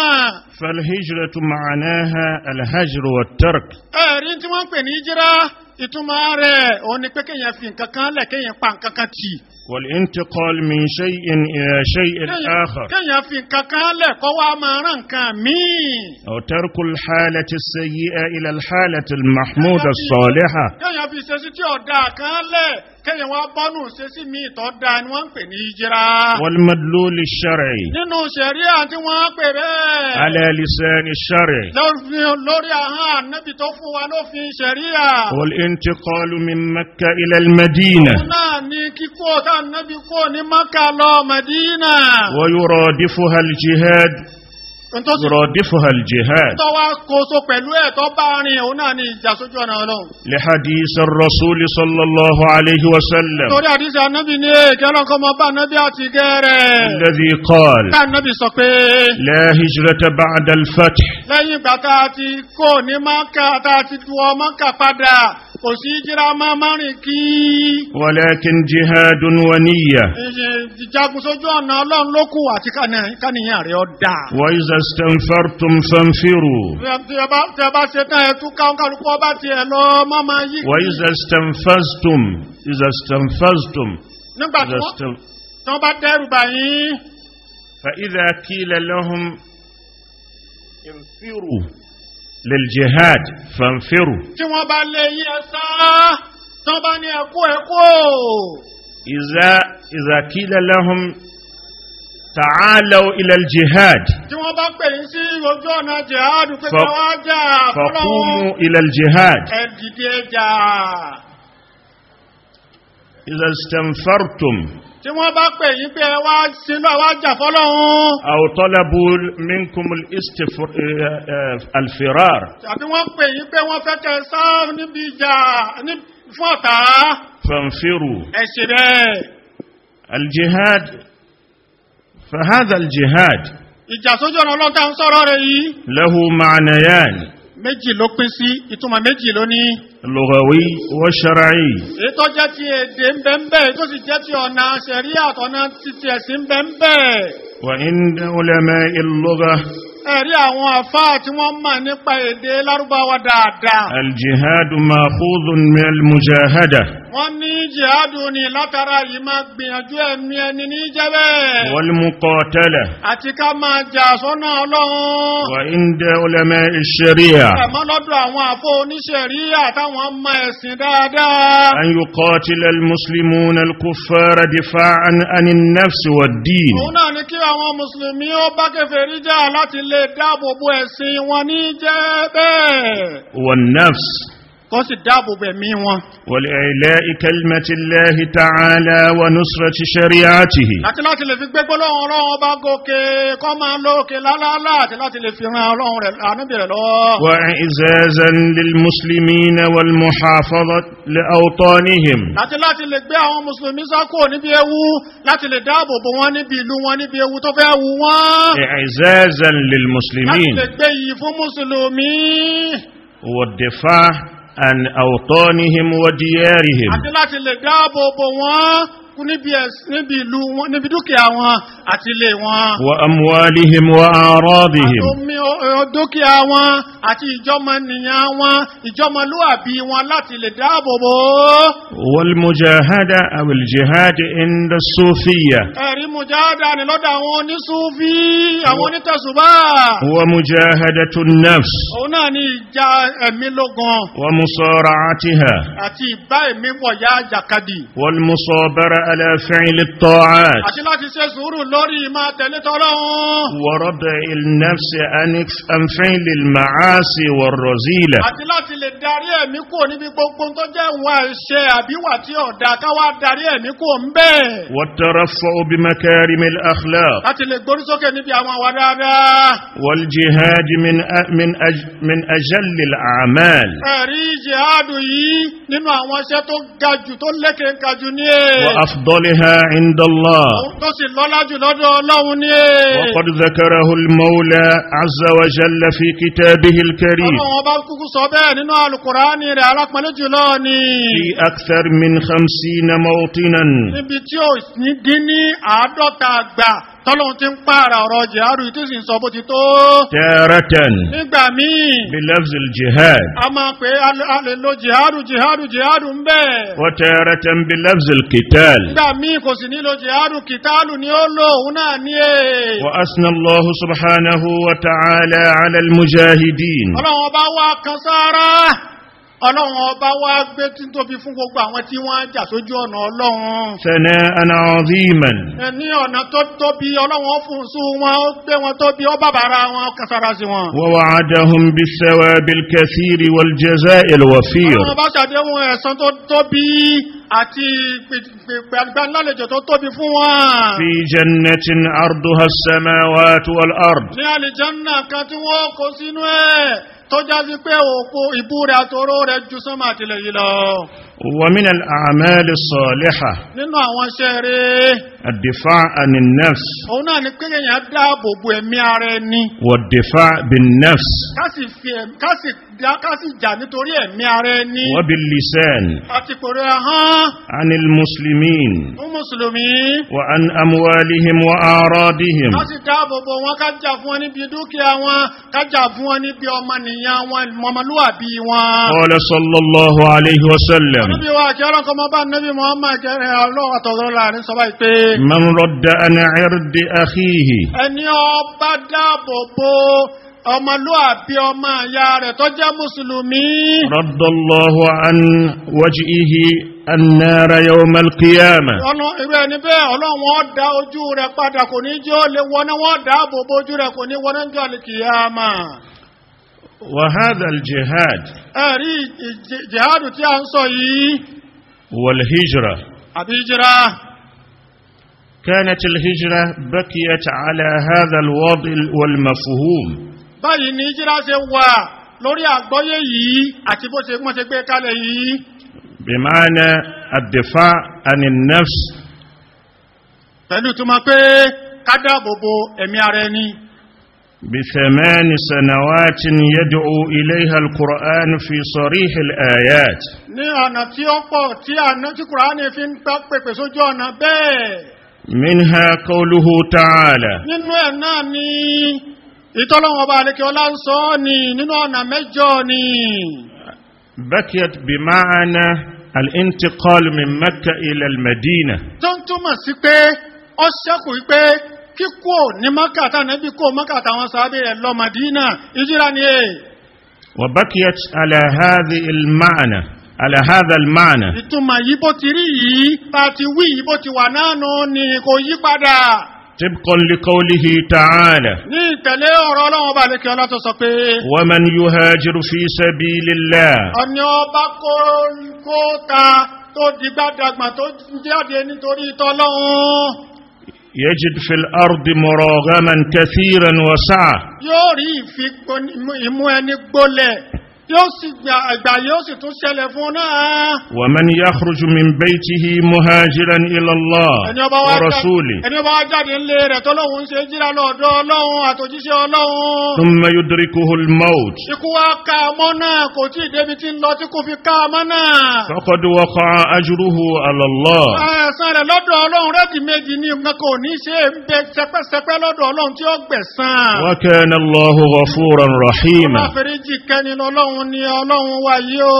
فالهجرة معناها الهجر والترك. ẹ̀rí tí wọ́n ń pè ní jíra ìtumọ̀ rẹ̀ òun ni pé kéèyàn fi nǹkan kan lẹ̀ kéèyàn pa nǹkan kan tì. والانتقال من شيء إلى شيء آخر. Kéèyàn fi nǹkan kan lẹ̀ kó wá máa rán nǹkan míì. أو ترك الحالة السيئة إلى الحالة المحمودة الصالحة. Kéèyàn fi ìṣesí tí ọ̀dà kan lẹ̀ kéèyàn wá bọ́nù ìṣesí míì tó dáa ni wọ́n ń pè ní jíra. والمدلول الشرعي Nínú ṣẹ̀ríà tí wọ́n pè bẹ́ẹ̀. على لسان الشرع Lórí ahọ́n ànábì tó fún wa lófin ṣẹ̀ríà. والانتقال من مكة إلى المدينة. Òun náà ni kíkó tá ànábì kó ní Mákà lọ Mẹdínà. ويرادفها الجهاد. Ohun tó sì يرادفها الجهاد tó wá kóso pẹ̀lú ẹ̀ tó bá rìn òun náà ni ìjà sójú ọ̀nà Ọlọ́run. لحديث الرسول صلى الله عليه وسلم Torí àdísì ànábì ní èké ọlọ́nkọ́ mọ bá ànábì àti gẹ́rẹ̀. الذي قال: Tá ànábì sọ pé لا هجرة بعد الفتح. lẹ́yìn ìgbà tá a ti kó ní Mákà tá a ti du ọ Mákà padà kò sí jíra máa má rìn kí. ولكن جهاد ونية. Ìjagun sójú ọ̀nà Ọlọ́run ló kù àti káníyàn rẹ̀ ọ́ dà. وإذا استنفرتم فانفروا. Tí ẹ bá ṣe tán ẹ tún káwọn kálukú ọba tiẹ̀ lọ má máa yí. وإذا استنفذتم إذا استنفذتم Nígbà tí إذا wọ́n استن... tí wọ́n bá dẹ́rù bà yín. فإذا قيل لهم انفروا للجهاد فانفروا. Tí wọ́n bá lé yín ẹ sá, tí wọ́n bá ní ẹkú ẹkú. إذا قيل لهم تعالوا إلى الجهاد Tí wọ́n bá pè yín sí ojú ọ̀nà jihad pé kí wọ́n jà fọlọ́run. فقوموا إلى الجهاد. Ẹ dìde ẹ jà. إذا استنفرتم Tí wọ́n bá pè yín pé ẹ wá sínú ẹ wá jà fọlọ́run. أو طلبوا منكم الفرار Tàbí wọ́n pè yín pé wọ́n fẹ́ kẹ́ ẹ sá níbi ìjà fún ọ̀tá. فانفروا. Ẹ ṣe bẹ́ẹ̀. الجهاد، فهذا الجهاد Ìjà sójú ọ̀nà Ọlọ́run tá à ń sọ̀rọ̀ rẹ̀ yìí. له معنيان: Méjì ló pín sí, ìtumọ̀ méjì ló ní. لغوي وشرعي. Èyí tó jẹ́ ti èdè ń bẹ ń bẹ, èyí tó sì jẹ́ ti ọ̀nà ṣẹ̀ríà àtọ̀nà títí ẹ̀sìn ń bẹ ń bẹ. وعند علماء اللغة Ẹ̀rí àwọn àfáà tí wọ́n mọ̀ nípa èdè Lárúbáwá dáadáa. الجهاد مأخوذ من المجاهدة Wọ́n ní jihadu ni látara yìí máa gbìyànjú ẹ̀mí ẹni ní jẹ́ bẹ́ẹ̀. والمقاتلة. Àti ká máa jà sọ́nà Ọlọ́run. وعند علماء الشريعة Ẹ̀mọ́ lọ́dọ̀ àwọn àfọ oníṣẹ̀ríà táwọn mọ ẹ̀sìn dáadáa. أن يقاتل المسلمون الكفار دفاعا عن النفس والدين. Òun náà ni kí àwọn Mùsùlùmí ó bá kèfèrí jà láti lè dáàbò bo ẹ̀sìn wọn ní jẹ́ bẹ́ẹ̀. والنفس. Kó sì dáàbò bo ẹ̀mí wọn. ولإعلاء كلمة الله تعالى ونصرة شريعته. Àti láti lè fi gbé gbólóhùn Ọlọ́run Ọba gòkè kó máa lọ òkè lálálá àti láti lè fi ran Ọlọ́run rẹ̀ ànábì rẹ̀ lọ́wọ́. وإعزازا للمسلمين والمحافظة لأوطانهم. Àti láti lè gbé àwọn mùsùlùmí sá kúrò níbi ewu, láti lè dáàbò bò wọ́n níbi ìlú wọn níbi ewu tó fẹ́ wù wọ́n. إعزازا Láti للمسلمين lè gbé iyì fún mùsùlùmí. والدفاع عن أوطانهم وديارهم. Àti láti lè dáàbò bò wọ́n níbi níbi ìlú wọn, níbi dúkìá wọn àti ilé wọn. وأموالهم وأعراضهم. Àtomi dúkìá wọn àti ìjọmọnìyàn wọn, ìjọmọlúàbí wọn láti lè dáàbò bò ó. والمجاهدة أو الجهاد عند الصوفية Ẹ̀rí mùjáàdà ni lọ́dọ̀ àwọn onísúfí, àwọn onítẹ̀sùbá. هو مجاهدة النفس Òun náà ni ìjà ẹ̀mí lógun ومصارعتها àti ìbá ẹ̀mí wọ̀yá jàkadì. والمصابرة على فعل الطاعات Àti láti ṣe sùúrù lórí ìmá tẹ̀lé tọ́lọ́run. وردع النفس عن فعل المعاصي والرذيلة. Àti láti lè darí ẹ̀mí kúrò níbi gbogbo tó jẹ́ ìwà ẹ̀ṣẹ̀ àbíwà tí ọ̀dà káwá darí ẹ̀mí kúrò ń bẹ́ẹ̀. والترفع بمكارم الأخلاق. Láti lè gbórí sókè níbi àwọn àwà dáadáa. والجهاد من أجل الأعمال. Ẹ̀rí jihadu yìí nínú àwọn iṣẹ́ tó ga jù tó lékè ń ga jù ní è. وأفضلها عند الله. Tó sì lọ́lá jù lọ́dọ̀ Ọlọ́run ní è. وقد ذكره المولى عز وجل في كتابه الكريم Ọlọ́run Ọba kúkú sọ bẹ́ẹ̀ nínú Alùkùránì rẹ̀ alápọ̀nlé jùlọ ni. في أكثر من 50 موطنا. Níbi tí ó ní dín ní 50 àgbà tọ́lọ́run ti ń pààrà ọ̀rọ̀ jihadu yìí tó sì ń sọ bó ti tó. تارة Nígbà míì, بلفظ الجهاد a máa pè é a lè lo jihadu jihadu jihadu ń bẹ́ẹ̀. وتارة بلفظ القتال. Nígbà míì kò sì nílò jihadu kìtálù ni ó lò òun náà ní è. وأثنى الله سبحانه وتعالى على المجاهدين. Ọlọ́run Ọba wá kan sára. Ọlọ́run Ọba wá gbé tí ń tóbi fún gbogbo àwọn tí wọ́n jà sójú ọ̀nà Ọlọ́run. ثناء عظيما. Ní ọ̀nà tó tóbi Ọlọ́run ó fún sún wọn, ó gbé wọn tóbi, ó bàbàrà wọn, ó kan sára sí wọn. ووعدهم بالثواب الكثير والجزاء الوفير. Ọlọ́run Ọba ṣàdéhùn ẹ̀san tó tóbi àti gbàgbàlejò tó tóbi fún wọn. في جنة عرضها السماوات والأرض. Ní àlìjánà kan tí wọ́n kó sínú ẹ̀ tó já sí pé òkú ìbú rẹ̀ àtòró rẹ̀ ju sánmà àtìlẹ̀ yìí lọ. ومن الأعمال الصالحة Nínú àwọn iṣẹ́ rẹ̀, الدفاع عن النفس òun náà ni pé èèyàn dáàbò bo ẹ̀mí ara ẹni. والدفاع بالنفس Ká sì fi ẹ̀mí- ká sì dá- ká sì jà nítorí ẹ̀mí ara ẹni. وباللسان Àti pèrè ahọ́n عن المسلمين fún Mùsùlùmí. وعن أموالهم وأعراضهم. Ká sì dáàbò bo wọn, ká jà fún wọn níbi dúkìá wọn, ká jà fún wọn níbi ọmọnìyàn wọn, ọmọlúwàbí wọn. قال صلى الله عليه وسلم: Ànábì wa kí ọlọ́kọ̀ mọ́ bá Nábì Muhammad kẹrẹ ọlọ́wọ́ àtọ̀rọ̀ láàrin sọ báyìí pé من رد عن عرض أخيه ẹni ọba dáàbò bo ọmọlúàbí ọmọ ìyá rẹ̀ tó jẹ́ mùsùlùmí. رد الله عن وجهه النار يوم القيامة. Ọ̀nà irú ẹni bẹ́ẹ̀ Ọlọ́run ó dá ojú rẹ̀ padà kò ní jẹ́ ó lè wọná wọ́n dáàbò bo ojú rẹ̀ kò ní wọná jọ àlìkìyàmà. وهذا الجهاد Ẹ̀rí jihadu tí a ń sọ yìí والهجرة àbí hijira. كانت الهجرة بقيت على هذا الوضع والمفهوم. Báyìí ni hijira ṣe wà lórí àgbọ́yé yìí àti bó ṣe wọ́n ṣe gbé kalẹ̀ yìí. بمعنى الدفاع عن النفس Pẹ̀lú túmọ̀ pé ká dáàbò bo ẹ̀mí ara ẹni. ب8 سنوات يدعو إليها القرآن في صريح الآيات. Ní ọ̀nà tí ó pọ̀ tí àná tí Kùránì fi ń pẹ́ pèpè sójú ọ̀nà bẹ́ẹ̀. منها قوله تعالى: Nínú ẹ̀ náà ni ìtọ́lọ́wọ́n ọba àlekè ọlá ń sọ ọ́ ni nínú ọ̀nà mẹ́jọ ni. بكيت بمعنى الانتقال من مكة إلى المدينة. Tó ń túmọ̀ sí pé ó ṣẹ́kù wípé kíkó ní Mákà tánàbí kó Mákà táwọn sábẹ́ rẹ̀ lọ Màdínà ìjírá ni è. وبقيت على هذه المعنى على هذا المعنى Ìtumọ̀ yìí bó ti rí yìí bá ti wí yìí bó ti wà náà nù ni kò yí padà. طبقا لقوله تعالى Ní ìtẹ̀lé ọ̀rọ̀ Ọlọ́run ọba àlékè ọlá tó sọ pé ومن يهاجر في سبيل الله ọ̀ni ọba kó ta tó digbádàgbà tó jáde nítorí tọ́lọ́run يجد في الأرض مراغما كثيرا وسعة yóò rí ìmú ẹni gbólẹ̀ yóò sì gbà yóò sì tún ṣẹlẹ̀ fún un náà. ومن يخرج من بيته مهاجرا إلى الله Ẹni ọba wá jáde ورسوله ẹni ọba wá jáde ńlé rẹ̀ tọ́lọ́hun ṣe jíra lọ́dọ̀ Ọlọ́run àtòjíṣẹ́ Ọlọ́run. ثم يدركه الموت Ikú wá ká ọmọ náà kò tí ì débi tí ń lọ tí kò fi ká ọmọ náà. فقد وقع أجره على الله. Ẹ̀san rẹ̀ lọ́dọ̀ Ọlọ́run rẹ́dì méjì ní nǹkan kò ní ṣe é ń bẹ sẹpẹ́sẹpẹ́ lọ́dọ̀ Ọlọ́run tí ó gbẹ̀san. وكان الله غفورا رحيما. Àforíjì kẹ́ni lọ́lọ́run ni Ọlọ́run wà yìí o.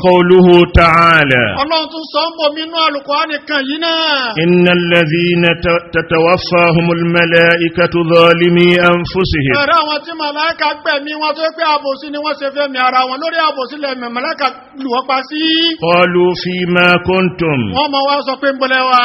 قوله تعالى Ọlọ́run tún sọ ń bò mí inú Àlùkùránì kan yìí náà. إن الذين تتوفاهم الملائكة ظالمي أنفسهم Ẹ̀rọ àwọn tí màláìka gbẹ̀mí wọn tó pé àbòsí ni wọ́n ṣe fẹ́ mi ara wọn lórí àbòsí lẹ́mí màláìka lù wọ́n pa sí. قالوا فيما كنتم Wọ́n mọ̀ wá sọ pé ń bọ́lẹ̀ wà.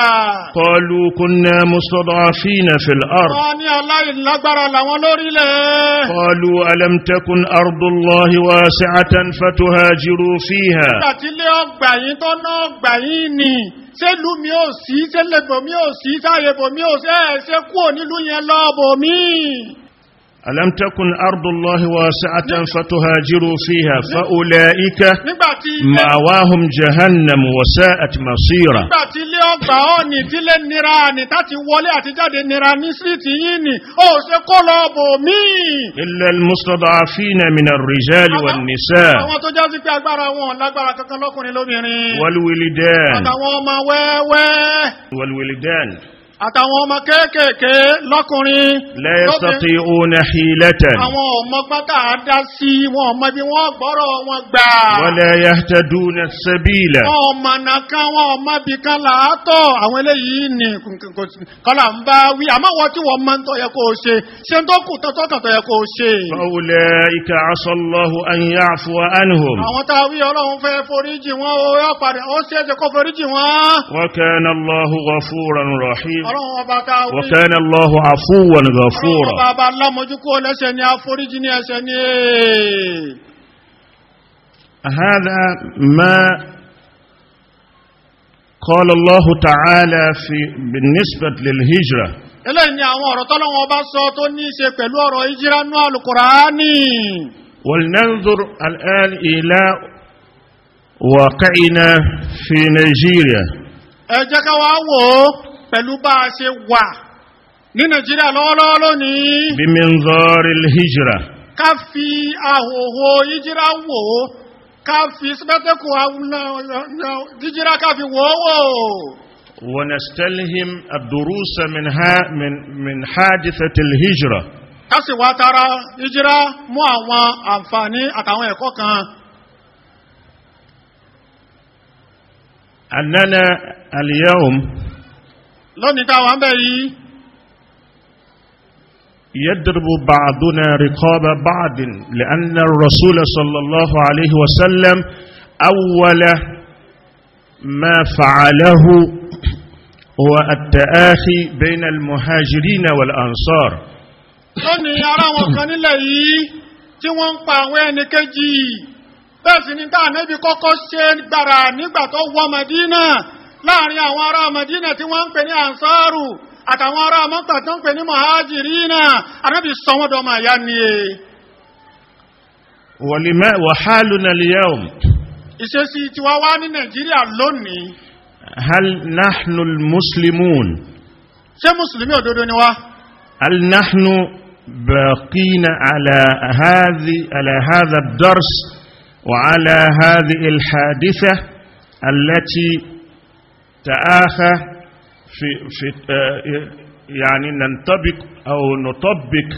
قالوا كنا مستضعفين في الأرض Wọ́n ní aláìlágbára làwọn lórílẹ̀. قالوا ألم تكن أرض الله واسعة فتهاجروا فيها. Nígbà tí ilé ọgbà yín tó ná ọgbà yín ni ṣé ìlú mi ò sí, ṣé lẹ́bọ̀ mi ò sí, sáyẹ̀bọ̀ mi ò sí, ẹ̀ ṣe kúrò nílùú yẹn lọ́ọ̀bọ̀ mi. ألم تكن أرض الله واسعة فتهاجروا فيها فأولئك Nígbà tí ilé مأواهم جهنم وساءت مصيرا. Nígbà tí ilé ọgbà ọ̀nì tí ilé nira nì táti wọlé àti jáde nira ní síríìtì yín nì ó ṣe kó lọ́ọ̀bọ̀ mi. إلا المستضعفين من الرجال والنساء Àwọn tó já sí pé agbára wọn ò lágbára kankan lọ́kùnrin lóbìnrin. والولدان Àtàwọn ọmọ wẹ́wẹ́. والولدان Àtàwọn ọmọ kéékèèké lọ́kùnrin. لا lóbìnrin. يستطيعون حيلة Àwọn ọmọ pátá dá sí wọn ọmọ bí wọ́n gbọ́rọ̀ wọn gbà. ولا يهتدون السبيل. Wọn ọmọ nàkan wọn ọmọ bí kan làátọ̀ àwọn eléyìí ni kọ́là ń bá wí àmọ́ wọ́n tí wọ́n máa ń tọ́ yẹ kó o ṣe ṣe ń tó kù tọ́tọ́ kan tó yẹ kó o ṣe. فأولئك عسى الله أن يعفو عنهم. Àwọn tá a wí Ọlọ́run fẹ́ foríjì wọn ó yọ padà ó ṣe é ṣe kó foríjì wọn. وكان الله غفورا رحيما. Ọlọ́run ọba tá a wí وكان الله عفوا Ọlọ́run غفورا. ọba bá lámójúkú ọlẹ́ṣẹ̀ ni àforíjì ní ẹ̀ṣẹ̀ ni. هذا ما قال الله تعالى في بالنسبة للهجرة. Eléyìí ni àwọn ọ̀rọ̀ tọ́lọ́run ọba sọ tó ní í ṣe pẹ̀lú ọ̀rọ̀ ìjírá nú Àlùkùránì. ولننظر الآن إلى واقعنا في نيجيريا. Ẹ jẹ́ ká wá wò ó pẹ̀lú bá a ṣe wà ní Nàìjíríà lọ́wọ́lọ́wọ́ lónìí. بمنظار الهجرة. Ká fi àhòhò ìjírá wò ó, ká fi sẹ́pẹ́tẹ́kù ìjírá ká fi wò ó wò. ونستلهم الدروس منها من من حادثة الهجرة. Ká sì wá tara ìjírá mú àwọn àǹfààní àtàwọn ẹ̀kọ́ kan. أننا اليوم Lónìí táwa ń bẹ̀ yìí يضرب بعضنا رقاب بعض لأن الرسول صلى الله عليه وسلم أول ما فعله هو التآخي بين المهاجرين والأنصار. Lónìí ara wọn kan nílẹ̀ yìí tí wọ́n ń pa àwọn ẹnì kejì bẹ́ẹ̀ sì ni táà níbi kọ́kọ́ ṣe gbàrà nígbà tó wọ Mẹdínà láàrin àwọn ará Mẹdínà tí wọ́n ń pè ní Ansaru àtàwọn ará Mọ́kà tó ń pè ní Muhajirina Ànábì sọ wọ́n dọ́mọ ìyá ni e. ولما وحالنا اليوم Ìṣesí tiwa wá ní Nàìjíríà lónìí هل نحن المسلمون ṣé mùsùlùmí òdodo ni wá? هل نحن باقين على هذا الدرس وعلى هذه الحادثة التي تآخى في في يعني ننطبق أو نطبق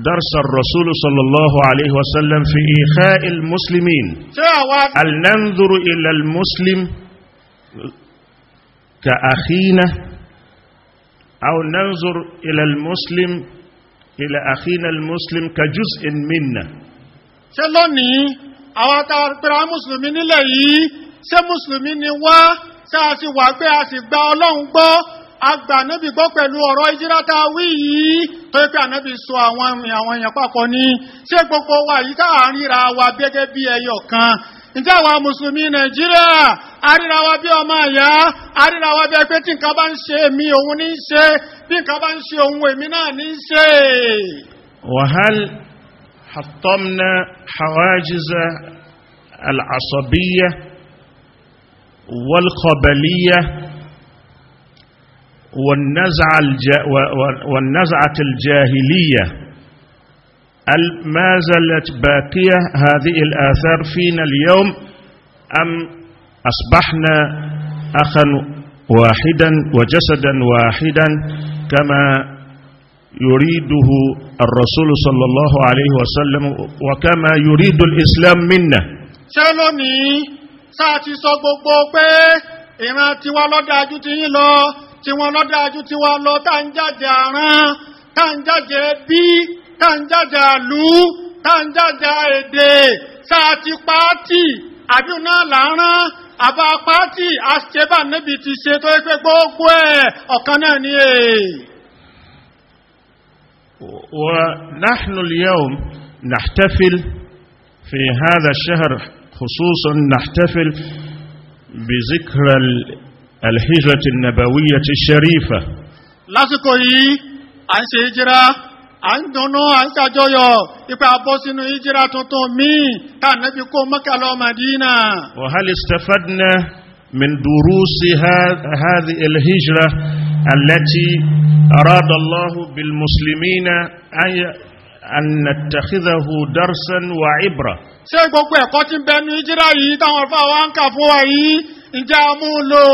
درس الرسول صلى الله عليه وسلم في إخاء المسلمين؟ Ṣé àwa هل ننظر إلى المسلم كأخينا أو ننظر إلى المسلم إلى أخينا المسلم كجزء منا؟ Ṣé lónìí àwọn tá a pera mùsùlùmí nílẹ̀ yìí ṣé mùsùlùmí ni wá, ṣé a sì wà pé a sì gba Ọlọ́run gbọ́ Àgbà ànábì gbọ́ pẹ̀lú ọ̀rọ̀ ìjírá tá a wí yìí tó yẹ pé ànábì sọ àwọn èèyàn papọ̀ ní ṣé gbogbo wa yìí tá à ń ríra wa gẹ́gẹ́ bí ẹyọ kan? Ǹjẹ́ àwa mùsùlùmí Nàìjíríà aríra wa bí ọmọ ìyá, aríra wa bí ẹgbẹ́ tí nǹkan bá ń ṣe èmi òun ní í ṣe, bí nǹkan bá ń ṣe òun èmi náà ní í ṣe. وهل حطمنا حواجز العصبية والقبلية والنزعة الجاهلية؟ ما زالت باقية هذه الآثار فينا اليوم أم أصبحنا أخا واحدا وجسدا واحدا كما يريده الرسول صلى الله عليه وسلم وكما يريد الإسلام منا؟ Ṣé lónìí sáà ti sọ gbogbo pé ìran tiwa lọ́dájú ti yín lọ, tiwọn lọ́dájú tiwa lọ, tá ń jàjà àrán, tá ń jàjà ẹbí, tá ń jàjà ìlú, tá ń jàjà èdè, sáà ti pàátì àbí náà làárán àbá pàátì àṣebà níbi ti ṣe tó yẹ pé gbogbo ẹ̀ ọ̀kan náà ni èè. ونحن اليوم نحتفل في هذا الشهر خصوصا، نحتفل بذكرى الهجرة النبوية الشريفة. Lásìkò yìí à ń ṣe ìjírá, à ń dunnú, à ń ṣàjọyọ̀ ipa bọ́ sínú ìjírá tuntun míì tá ànábì kó Mẹ́kà lọ Màdínà. وهل استفدنا من دروس هذه الهجرة التي أراد الله بالمسلمين أن نتخذه درسا وعبرة؟ Ṣé gbogbo ẹ̀kọ́ tí ń bẹ nínú ìjírá yìí táwọn àlùfáà wa ń kà fún wa yìí, ǹjẹ́ a mú un lò?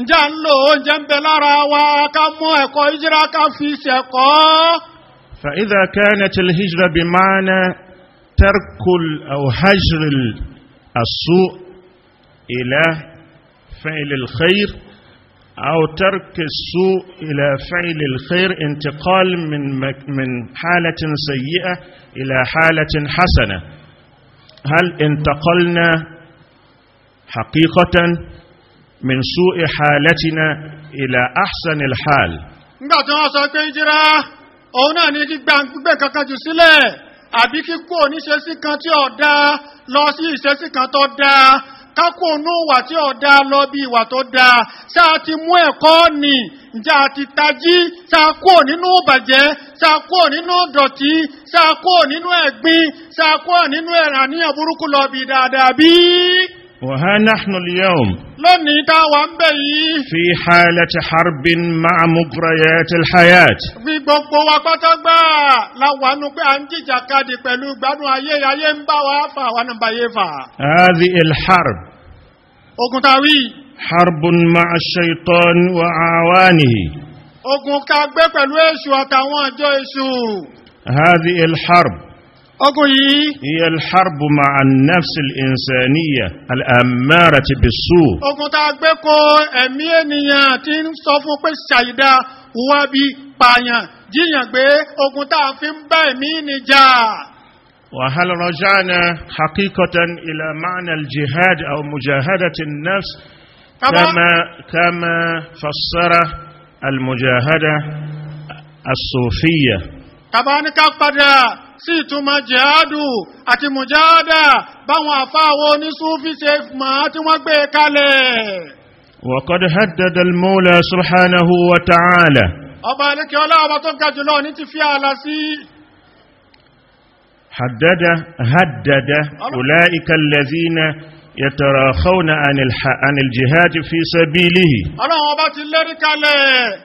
Ǹjẹ́ à ń lò ó? Ǹjẹ́ ń bẹ lára wa ká mú ẹ̀kọ́ ìjírá ká fi ṣẹ̀kọ́? فإذا كانت الهجرة بمعنى ترك أو هجر السوء إلى فعل الخير، أو ترك السوء إلى فعل الخير، انتقال من حالة سيئة إلى حالة حسنة، هل انتقلنا حقيقة من سوء حالتنا إلى أحسن الحال؟ Nígbà tí wọ́n sọ pé ìjírá òun náà ní gbígbà gbígbé kankan jù sílẹ̀ àbí kíkó oníṣesí kan tí ò dáa lọ sí ìṣesí kan tó dáa, kákó onú ìwà tí ò dáa lọ bí ìwà tó dáa, ṣáà ti mú ẹ̀kọ́ nì? Ǹjẹ́ a ti tají? Ṣáà kúrò nínú ìbàjẹ́? Ṣáà kúrò nínú dọ̀tí? Ṣáà kúrò nínú ẹ̀gbin? Ṣáà kúrò nínú àníyàn burúkú lọ bí dáadáa bí? وها نحن اليوم Lónìí tá a wà ń bẹ̀ yìí في حالة حرب مع مغريات الحياة. Fi gbogbo wa pátágbà la wà nù pé à ń jìjàkadì pẹ̀lú gbádùn ayé, ayé ń bá wa fà, wà náà bá yé fà. هذه الحرب Ogun tá a wí حرب مع الشيطان وأعوانه. Ogun ká gbé pẹ̀lú èṣù àtàwọn àjọ èṣù. هذه الحرب Ogun yìí هي الحرب مع النفس الإنسانية الأمارة بالسوء. Ogun tá a gbé ko ẹ̀mí ènìyàn tí ń sọ fún pé ṣàyídá, wá bí pààyàn, jíyàn gbé, ogun tá a fi ń bá ẹ̀mí nìjà. وهل رجعنا حقيقة إلى معنى الجهاد أو مجاهدة النفس كما فسر المجاهدة الصوفية؟ Tàbá ní ká padà sí ìtumọ̀ jihadu àti mujahada báwọn àfáàwọ̀ onísúfí ṣe mọ̀ tí wọ́n gbé kalẹ̀. وقد هدد المولى سبحانه وتعالى Ọba alẹ́kẹ́ ọlá, ọba tó ga jùlọ ní ti fi ààlà sí. هدد أولئك الذين يتراخون عن الجهاد في سبيله. Ọlọ́run ọba ti lérí kalẹ̀,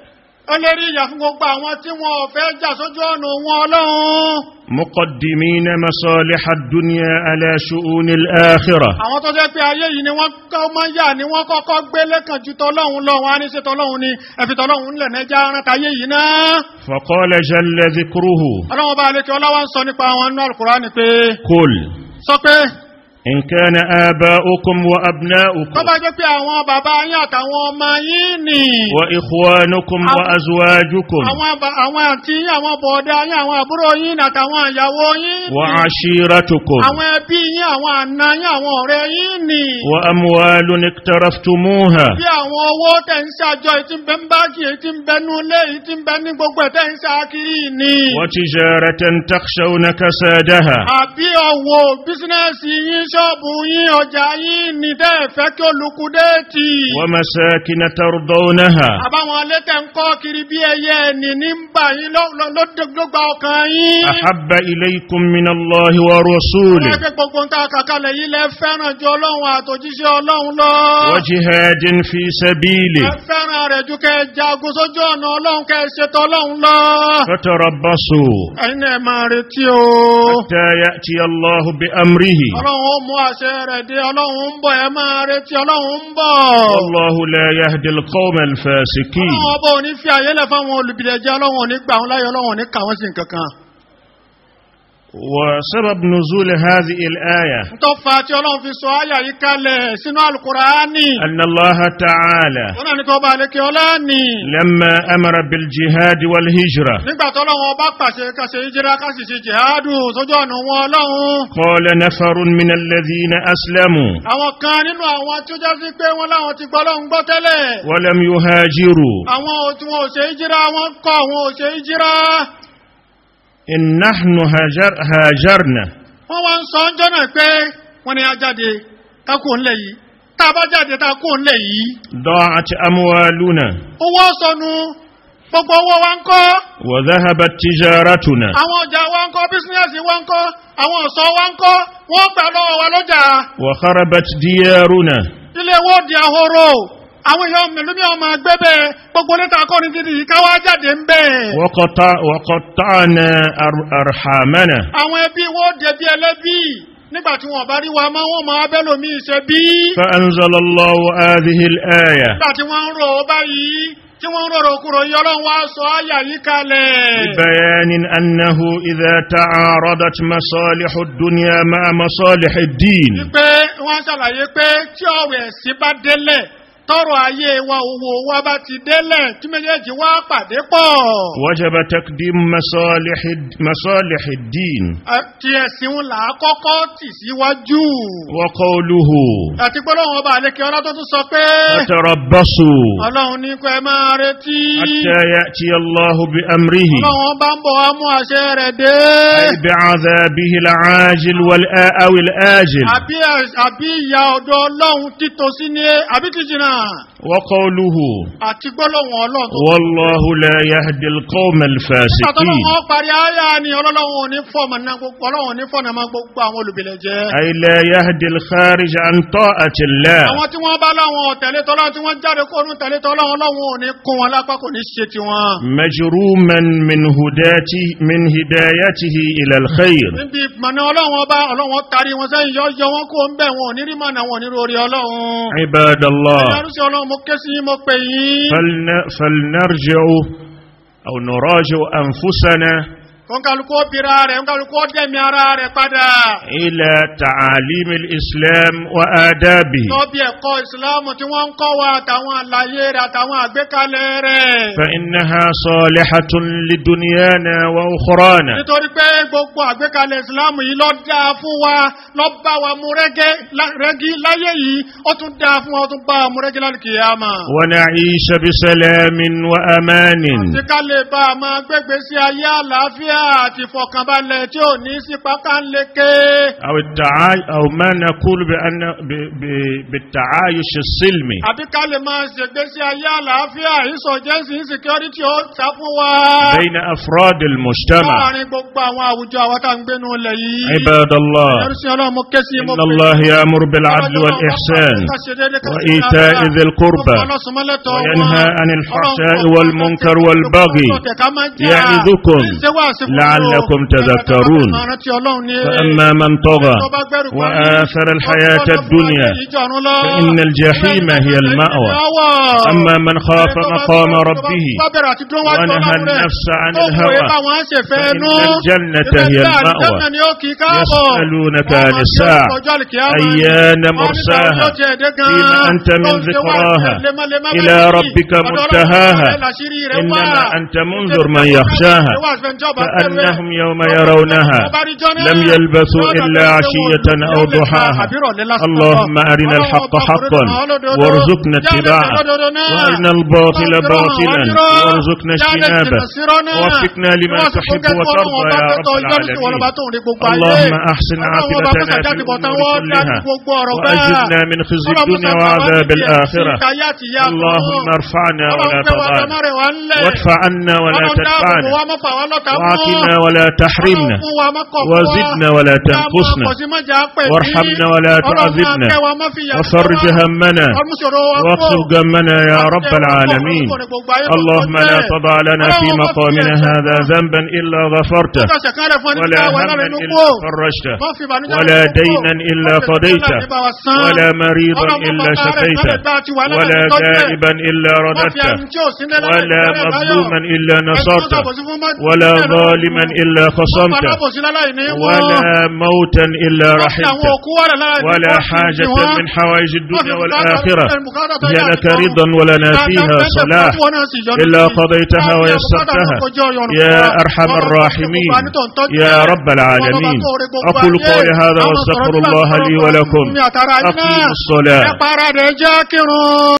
ó lérí ìyà fún gbogbo àwọn tí wọn ò fẹ́ jà sójú ọ̀nà wọn Ọlọ́run. مقدمين مصالح الدنيا على شؤون الآخرة. Àwọn tó jẹ́ pé ayé yìí ni wọ́n kọ́ mọ́ yà ni wọ́n kọ́kọ́ gbé lẹ́kàn ju tọlọ́run lọ, wọn á ní ṣe tọlọ́run ni ẹ̀fì tọlọ́run ńlẹ̀ nẹ́jà rántayé yìí náà. فقال جل ذكره: Ọlọ́run ọba àlekè ọlá wa ń sọ nípa àwọn nínú Al-Kùránì pé: قل Sọ pé: إن كان آباؤكم وأبناؤكم Tó bá jẹ́ pé àwọn bàbá yín àtàwọn ọmọ yín nì. وإخوانكم وأزواجكم Àwọn àǹtí yín, àwọn bọ̀ọ̀dá yín, àwọn àbúrò yín àtàwọn ìyàwó yín nì. وعشيرتكم Àwọn ẹbí yín, àwọn àna yín, àwọn ọ̀rẹ́ yín nì. وأموال اقترفتموها Bí àwọn owó tẹ̀ ń ṣàjọ, èyí tí ń bẹ ń báńkì, èyí tí ń bẹ nú ilé, èyí tí ń bẹ ní gbogbo ẹ̀ tẹ̀ ń ṣàkiri nì. وتجارة تخشون كسادها Àbí ọ̀wọ̀ bísínẹ́sì yín, ṣọ́ọ̀bù yín, ọjà yín ní tẹ́ ẹ̀ fẹ́ kí olùkú déètì. ومساكن ترضونها Àbáwọn alẹ́ tẹ̀ ń kọ́ kiri bí ẹyẹ ẹni ní ń bà yín ló gba ọkàn yín. أحب إليكم من الله ورسوله Wọ́n fẹ́ gbogbo ń ta kàkálẹ̀ yìí lẹ fẹ́ràn ju Ọlọ́run àtòjíṣẹ́ Ọlọ́run lọ. وجهاد في سبيله Ẹ fẹ́ràn rẹ̀ ju kẹ́ ẹ jagun sójú ọ̀nà Ọlọ́run kẹ́ ẹ ṣètò Ọlọ́run lọ. فتربصوا Ẹ̀yin náà ẹ máa retí o. حتى يأتي الله بأمره Ọlọ́run ó mú àṣẹ rẹ̀ dé, Ọlọ́run ń bọ̀, ẹ máa retí, Ọlọ́run ń bọ̀. والله لا يهدي القوم الفاسقين. Ọlọ́run ọba ò ní fi àyè lẹ̀ fáwọn olùbìlẹ̀jẹ́, Ọlọ́run ò ní gbà wọn láyé, Ọlọ́run ò ní kà wọ́n sí nǹkan kan. وسبب نزول هذه الآية Tó fa tí Ọlọ́run fi sọ àyà yìí kalẹ̀ sínú Àlùkùránì. أن الله تعالى Wọ́n náà ní kí ọba àlékè ọlá nì. لما أمر بالجهاد والهجرة Nígbà tó Ọlọ́run ọba pàṣẹ ká ṣe hijira ká sì ṣe jihadu sójú ọ̀nà wọn Ọlọ́run. قال نفر من الذين أسلموا Àwọn kan nínú àwọn tí ó já sí pé wọ́n láwọn ti gbọ́ Ọlọ́run gbọ́ tẹ́lẹ̀. ولم يهاجروا Àwọn tí wọn ò ṣe hijira wọ́n kọ̀ wọn ò ṣe hijira. إن نحن هاجرنا Wọ́n wá ń sọ ọjọ́ náà pé wọ́n ní a jáde ká kúrò ńlẹ̀ yìí. Tá a bá jáde tá a kúrò ńlẹ̀ yìí. ضاعت أموالنا Owó sọnù, gbogbo owó wa ń kọ́. وذهبت تجارتنا Àwọn ọjà wa ń kọ́, bísíǹnẹ́sì wa ń kọ́, àwọn ọ̀ṣọ́ wa ń kọ́, wọ́n gbà lọ́wọ́ wa lọ́jà. وخربت ديارنا Ilé wo di ahoro. Àwọn èèyàn mẹ̀lúmí ọmọ ẹgbẹ́ bẹ́ẹ̀, gbogbo létà akọrin gidi yìí ká wá jáde ń bẹ́ẹ̀. وقطعنا أرحامنا Àwọn ẹbí wo dẹbi ẹlẹ́bí nígbà tí wọ́n bá rí wa mọ́, wọ́n máa bẹ́ lómi ìṣe bí. فأنزل الله هذه الآية Nígbà tí wọ́n ń rò ó báyìí, tí wọ́n ń rọ̀rọ̀ kúrò yìí, Ọlọ́run wá sọ àyà yìí kalẹ̀. ببيان أنه إذا تعارضت مصالح الدنيا مع مصالح الدين Pé wọ́n ṣàlàyé pé tí ọ̀rọ̀ ẹ̀sìn bá délẹ̀, tọ́rọ̀ ayé wa owó wa bá ti délẹ̀, tí méjèèjì wá pàdé pọ̀. وجب تقديم مصالح الدين Ti ẹ̀sìn ń là á kọ́kọ́ tì síwájú. وقوله Àti pé Ọlọ́run ọba àlékè ọlá tó tún sọ pé فتربصوا Ọlọ́run ní kó ẹ máa retí. حتى يأتي الله بأمره Ọlọ́run ọba ń bọ̀ wá mú àṣẹ rẹ̀ dé. أي بعذابه العاجل أو الآجل Àbí ìyà ọ̀dọ̀ Ọlọ́run títòsí ní àbí ti jìnnà. وقوله Àti gbólóhùn Ọlọ́run tó والله لا يهدي القوم الفاسقين. Ọlọ́run parí ayá ni Ọlọ́run ò ní fọ̀mọ̀ náà gbogbo Ọlọ́run ò ní fọ̀nà máa gbogbo àwọn olùbìlẹ̀ jẹ́. أي لا يهدي الخارج عن طاعة الله. Àwọn tí wọ́n bá láwọn tẹ̀lé tọ́lọ́run tí wọ́n jáde kó nú tẹ̀lé tọ́lọ́run Ọlọ́run ò ní kún wọn lápá kò ní ṣe tiwọn. مجروما من هداته من هدايته إلى الخير. Níbi ìmọ̀nà Ọlọ́run ọba Ọlọ́run tarí wọn sẹ́yìn yọ yọ wọn kó ń bẹ̀ wọn ò ní rí mọ̀nà wọn ò ní rí orí Ọlọ́run. عباد الله Ẹ̀yin arúsí Ọlọ́run mo ké sí yín mo pè yín. فلنرجع أو نراجع أنفسنا Kọ́ńkálukú ó bira rẹ̀, kọ́ńkálukú ó dẹ̀mí ara rẹ̀ padà. إلى تعاليم الإسلام وآدابه. Lọ́bí ẹ̀kọ́ ìsìláàmù tí wọ́n ń kọ́ wa àtàwọn àlàyé rẹ̀ àtàwọn àgbékalẹ̀ rẹ̀. فإنها صالحة لدنيانا وأخرانا. Nítorí pé gbogbo àgbékalẹ̀ ìsìláàmù yìí ló dáa fún wa, ló bá wa mú rẹ́gí láyé yìí, ó tún dáa fún wa, ó tún bá wa mú rẹ́gí lálùkìyámà. ونعيش بسلام وأمان. Àti ká lè bá a máa gbégbé sí ayé àlàáfíà àti ìfọ̀kànbalẹ̀ tí ò ní sí pákánleke. أو أو ما نقول بأن بالتعايش السلمي. Àbí ká lè máa ṣègbé sí ayé àlàáfíà, insurgency, insecurity ó sá fún wa. بين أفراد المجتمع. Láàárín gbogbo àwọn àwùjọ àwọn tá à ń gbénu ilẹ̀ yìí. عباد الله Ẹrú sí Ọlọ́run mo ké sí mo إن الله يأمر بالعدل والإحسان وإيتاء ذي القربى وينهى عن الفحشاء والمنكر والبغي يعظكم لعلكم تذكرون. فأما من طغى وآثر الحياة الدنيا فإن الجحيم هي المأوى. أما من خاف مقام ربه ونهى النفس عن الهوى فإن الجنة هي المأوى. يسألونك عن الساعة أيان مرساها فيما أنت من ذكراها إلى ربك منتهاها إنما أنت منذر من يخشاها كأنهم يوم يرونها لم يلبثوا إلا عشية أو ضحاها. اللهم أرنا الحق حقا وارزقنا اتباعه، وأرنا الباطل باطلا وارزقنا اجتنابه، ووفقنا لما تحب وترضى يا رب العالمين. اللهم أحسن عاقبتنا في الأمور كلها وأجرنا من خزي الدنيا وعذاب الآخرة. اللهم ارفعنا ولا تضعنا، وادفع عنا ولا تدفعنا، وعافنا ولا تحرمنا، وزدنا ولا تنقصنا، وارحمنا ولا تعذبنا، وفرج همنا واقصف غمنا يا رب العالمين. اللهم لا تضع لنا في مقامنا هذا ذنبا إلا غفرته، ولا هما إلا فرجته، ولا دينا إلا قضيته، ولا مريضا إلا شفيته، ولا غائبا إلا رددته، ولا مظلوما إلا نصرته، ولا ظالما إلا خصمته، ولا موتا إلا رحمته، ولا حاجة من حوائج الدنيا والآخرة هي لك رضا ولنا فيها صلاح إلا قضيتها ويسرتها يا أرحم الراحمين يا رب العالمين. أقول قولي هذا واستغفر الله لي ولكم. أقيموا الصلاة.